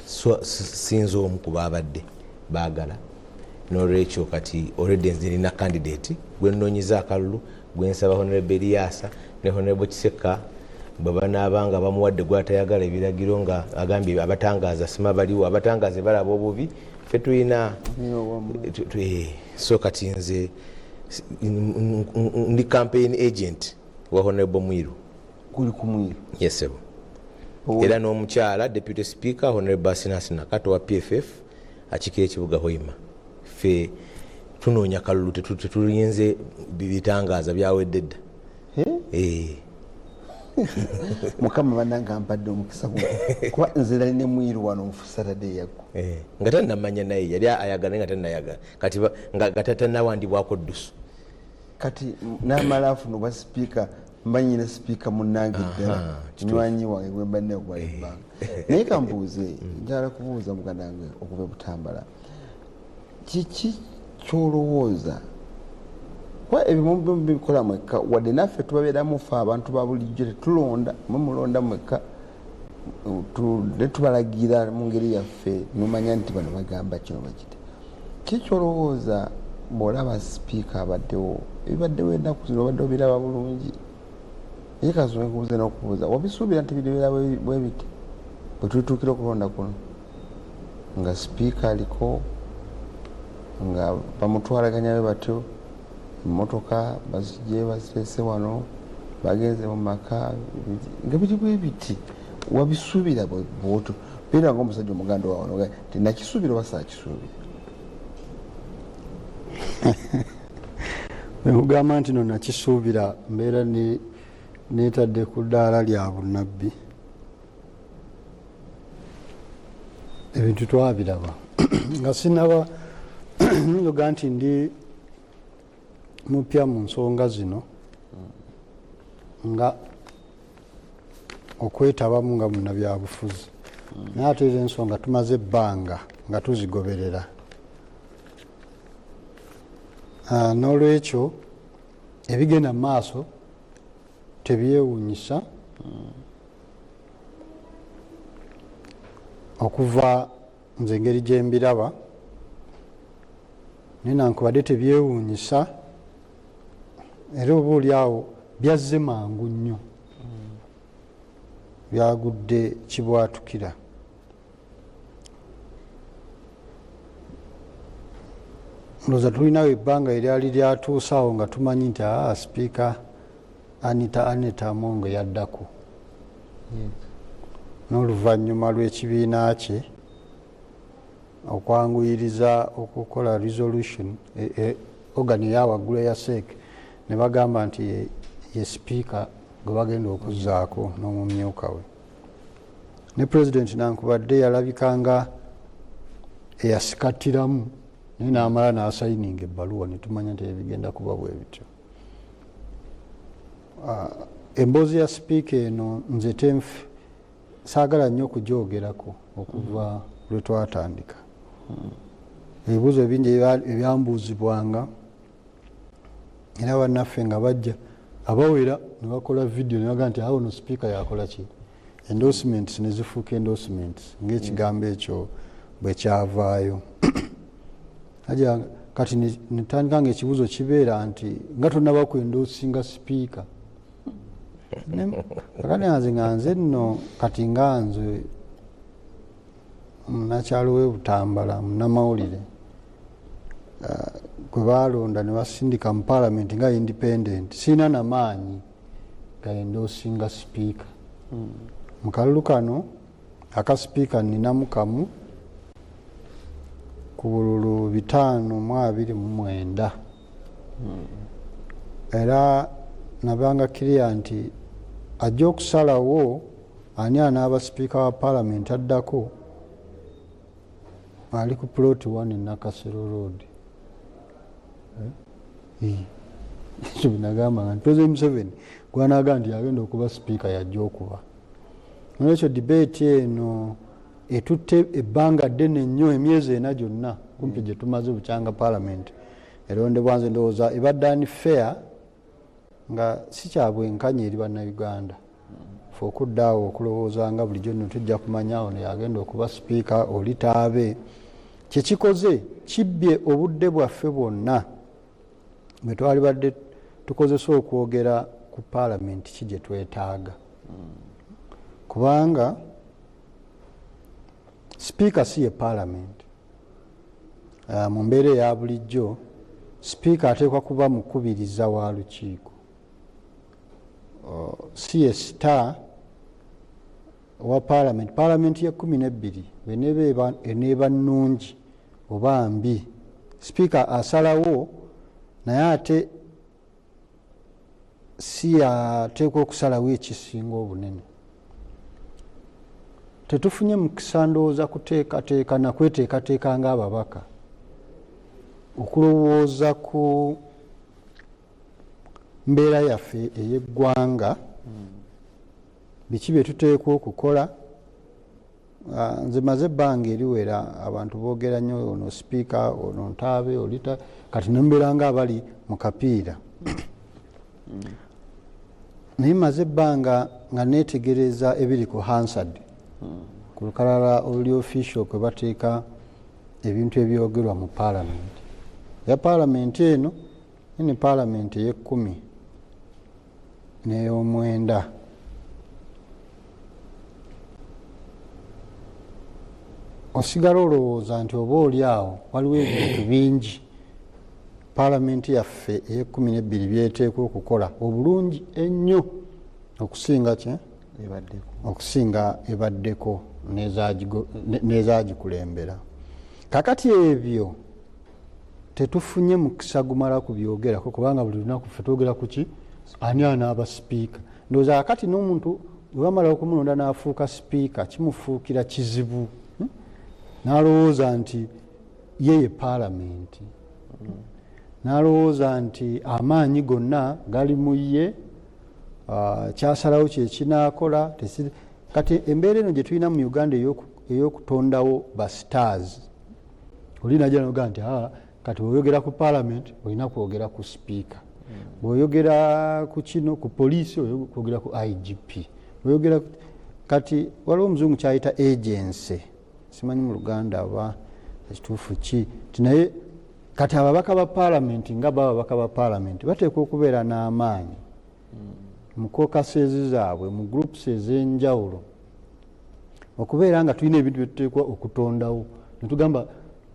sinza omu ku babadde baagala. N'olwekyo kati already nze nina candidate gwe nnoonyiza akalulu, gwensaba Honorable Eriasa ne Honorable Kiseka bwe banaaba nga bamuwadde gwatayagala ebiragiro, nga agambye abatangaaza sima baliwo, abatangaaze balaba obubi, ffe tulina. So kati nze ndi campaign agent wa Honorable Mwiru. Kuli ku Mwiru? Yes sebo. Era n'omukyala deputy speaker Honorable Asinasi Nakato wa PFF akiikira ekibuga Hoima. Ffe tunoonya kalulu, tetulinze bitangaaza, byawedde dda. Eh. Mukama bannange ampadde omukisa guno, kuba nze nali ne Mwiru wano mu Saturday yaggwa. Eh, nga tanamanya, naye yali ayagala, naye nga tanayagala kati nga tatanawandibwako ddusu. Kati namala afuna obwa sipiika, mbanyina sipiika munnange ddala. Munywanyi wange gwe mbanne okumala ebbanga. Naye kambuuze, njagala kubuuza muganda wange okuva e Butambala, kiki kyolowooza, kuba ebimu bikola mwekka, wadde naffe tubabeeramu, ffe abantu ba bulijjo tetulonda, mwe mulonda mwekka, ne tubalagira mu ngeri yaffe, nomanya nti bano bagamba kino bakiti. Kiki kyolowooza bw'olaba sipiika abaddewo, ebibaddewo ennaku zino? Obadde obiraba bulungi, naye kasooke nkubuuze n'okubuuza, wabisuubira nti biribeera bwe biti bwe tulituukira okulonda kuno, nga sipiika aliko, nga bamutwalaganya bwe batyo, emmotoka bazigye baziteese wano, bagenze mu maka nga biri bwe biti? Wabisuubira bwotyo? Beera nga omusajja omuganda wawano, ti nakisuubira oba saakisuubira? Bwekugamba nti no nakisuubira, mbeera neetadde ku ddaala lya bunnabbi. Ebintu twabiraba nga sinaba nyoga nti ndi mupya mu nsonga zino, nga okwetabamu nga munnabyabufuzi, naye ate era ensonga tumaze ebbanga nga tuzigoberera. N'olwekyo ebigenda mu maaso tebyewuunyisa okuva nze engeri gye mbiraba, naye nankubadde tebyewuunyisa, era oba oli awo byazze mangu nnyo, byagudde kibwatukira. Ndowooza tulinawo ebbanga eryali lyatuuse awo nga tumanyi nti aa Sipiika Anita Annet Among yaddako n'oluvannyuma lw'ekibiina kye okwanguyiriza okukola resolution, organ eya waggulu eya CEC, ne bagamba nti ye sipiika gwe bagenda okuzzaako n'omumyuka we. Ne Pulezidenti nankubadde yalabika nga eyasikattiramu, naye n'amala n'asayininga ebbaluwa ne tumanya nti ebigenda kuba bwe bityo. Emboozi ya sipiika eno nze saagala nnyo okugyogerako okuva lwe twatandika. Ebibuuzo bingi ebyambuuzibwanga, era bannaffe nga bajja abawera ne bakola vidiyo ne bagamba nti awo no sipiika yakola ki, endorsements ne zifuuka endorsements ng'ekigambo ekyo bwe kyavaayo. Aja kati netandika nga ekibuuzo kibeera nti nga tonnaba kwendoosinga sipiika. Kakati nze nga nze nno kati nga nze munnakyalo w'e Butambala, munnamawulire gwe baalonda ne basindika mu paalamenti nga independent, sirina na maanyi ga endoosinga sipiika. Mu kalulu kano aka sipiika nninamu kamu ku bululu 529. Era nabanga kiriya nti ajja okusalawo ani anaaba sipiika wa paalamenti addako ali ku plot 1 Nakasero Road. Ekyo bwe nagamba nti President Museveni gw'anaaga nti agenda okuba sipiika yajja okuba. Nolwekyo debate eno etutte ebbanga ddene nnyo, emyezi 4 gyonna kumpi gye tumaze bukyanga paalamenti erondebwa. Nze ndowooza ebadde unfair, nga si kya bwenkanya eri Bannayuganda fe okudda awo okulowooza nga bulijjo nno tujja kumanya ono yagenda okuba sipiika oli taabe. Kyekikoze kibbye obudde bwaffe bwonna bwe twalibadde tukozesa okwogera ku paalamenti ki gye twetaaga, kubanga sipiika si ye paalamenti. Mu mbeera eya bulijjo sipiika ateekwa kuba mukubiriza wa lukiiko, si ye star wa paalamenti. Paalamenti ye 12 bweneeba eneeba nnungi oba mbi, sipiika asalawo, naye ate si yateekwa okusalawo ekisinga obunene. Tetufunye mukisa ndowooza kuteekateeka nakweteekateeka ng'ababaka okulowooza ku mbeera yaffe ey'eggwanga, biki bye tuteekwa okukola. Nze maze ebbanga eriwera abantu boogera nnyo ono sipiika, ono ntaabe, olita, kati nembeera nga abali mu kapiira. Naye maze ebbanga nga neetegereza ebiri ku Hansard, ku lukalala oluli official kwe bateeka ebintu ebyogerwa mu paalamenti ya paalamenti eno ne paalamenti ey'ekumi n'ey'omwenda. Osigala olowooza nti oba oli awo waliwo ebintu bingi paalamenti yaffe ey'e12 byeteekwa okukola obulungi ennyo okusinga ki okusinga ebaddeko n'ezagikulembera. Kakati ebyo tetufunye mukisa gumala kubyogerako, kubanga buli lunaku ffe twogera ku ki, ani anaaba sipiika. Ndowooza kakati n'omuntu bwe bamala okumulonda n'afuuka sipiika kimufuukira kizibu, N'alowooza nti ye ye paalamenti, n'alowooza nti amaanyi gonna gali mu ye, kyasalawo kyekinaakola. Kati embeera eno gye tulina mu Uganda ey'okutondawo ba stars, oli najja nogaa nti kati bw'oyogera ku paalamenti olina kwogera ku sipiika, bw'oyogera ku kino ku poliisi kwogera ku IGP, bw'oyogera kati waliwo omuzungu kyayita agency, simanyi mu Luganda oba ekituufu ki ti, naye kati ababaka ba paalamenti nga bo ababaka ba paalamenti bateekwa okubeera n'amaanyi mu caucuses zaabwe, mu groups ez'enjawulo, okubeera nga tulina ebintu byetuteekwa okutondawo netugamba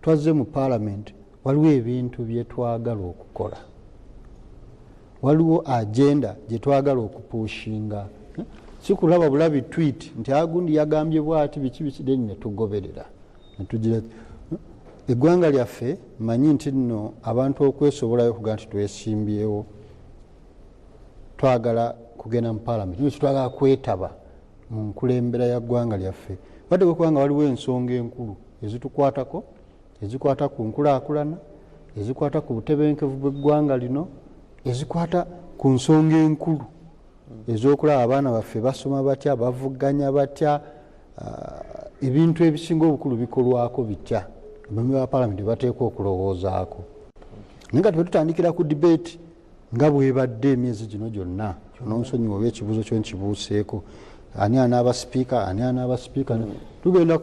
twazze mu paalamenti. Waliwo ebintu byetwagala okukola, waliwo agenda gyetwagala okupushinga. Si kulaba bulabi tweet nti agundi yagambye bwati, biki biki, then netugoberera netugira. Eggwanga lyaffe, manyi nti nno abantu okwesobolayo okuga nti twesimbyewo, twagala kugenda mu palamenti, naye twagala kwetaba mu nkulembera ya ggwanga lyaffe, badde kubanga waliwo ensonga enkulu ezitukwatako, ezikwata ku nkulaakulana, ezikwata ku butebenkevu bw'eggwanga lino, ezikwata ku nsonga enkulu ez'okulaba abaana baffe basoma batya, bavuganya batya, ebintu ebisinga obukulu bikolwako bitya, abamemba ba palamenti bateekwa okulowoozaako. Naye nga tube tutandikira ku debate nga bwebadde emyezi gino gyonna, kyononsonyiwa oba ekibuuzo kyo nkibuuseeko, ani anaaba sipiika, ani anaaba sipiika, tugenda.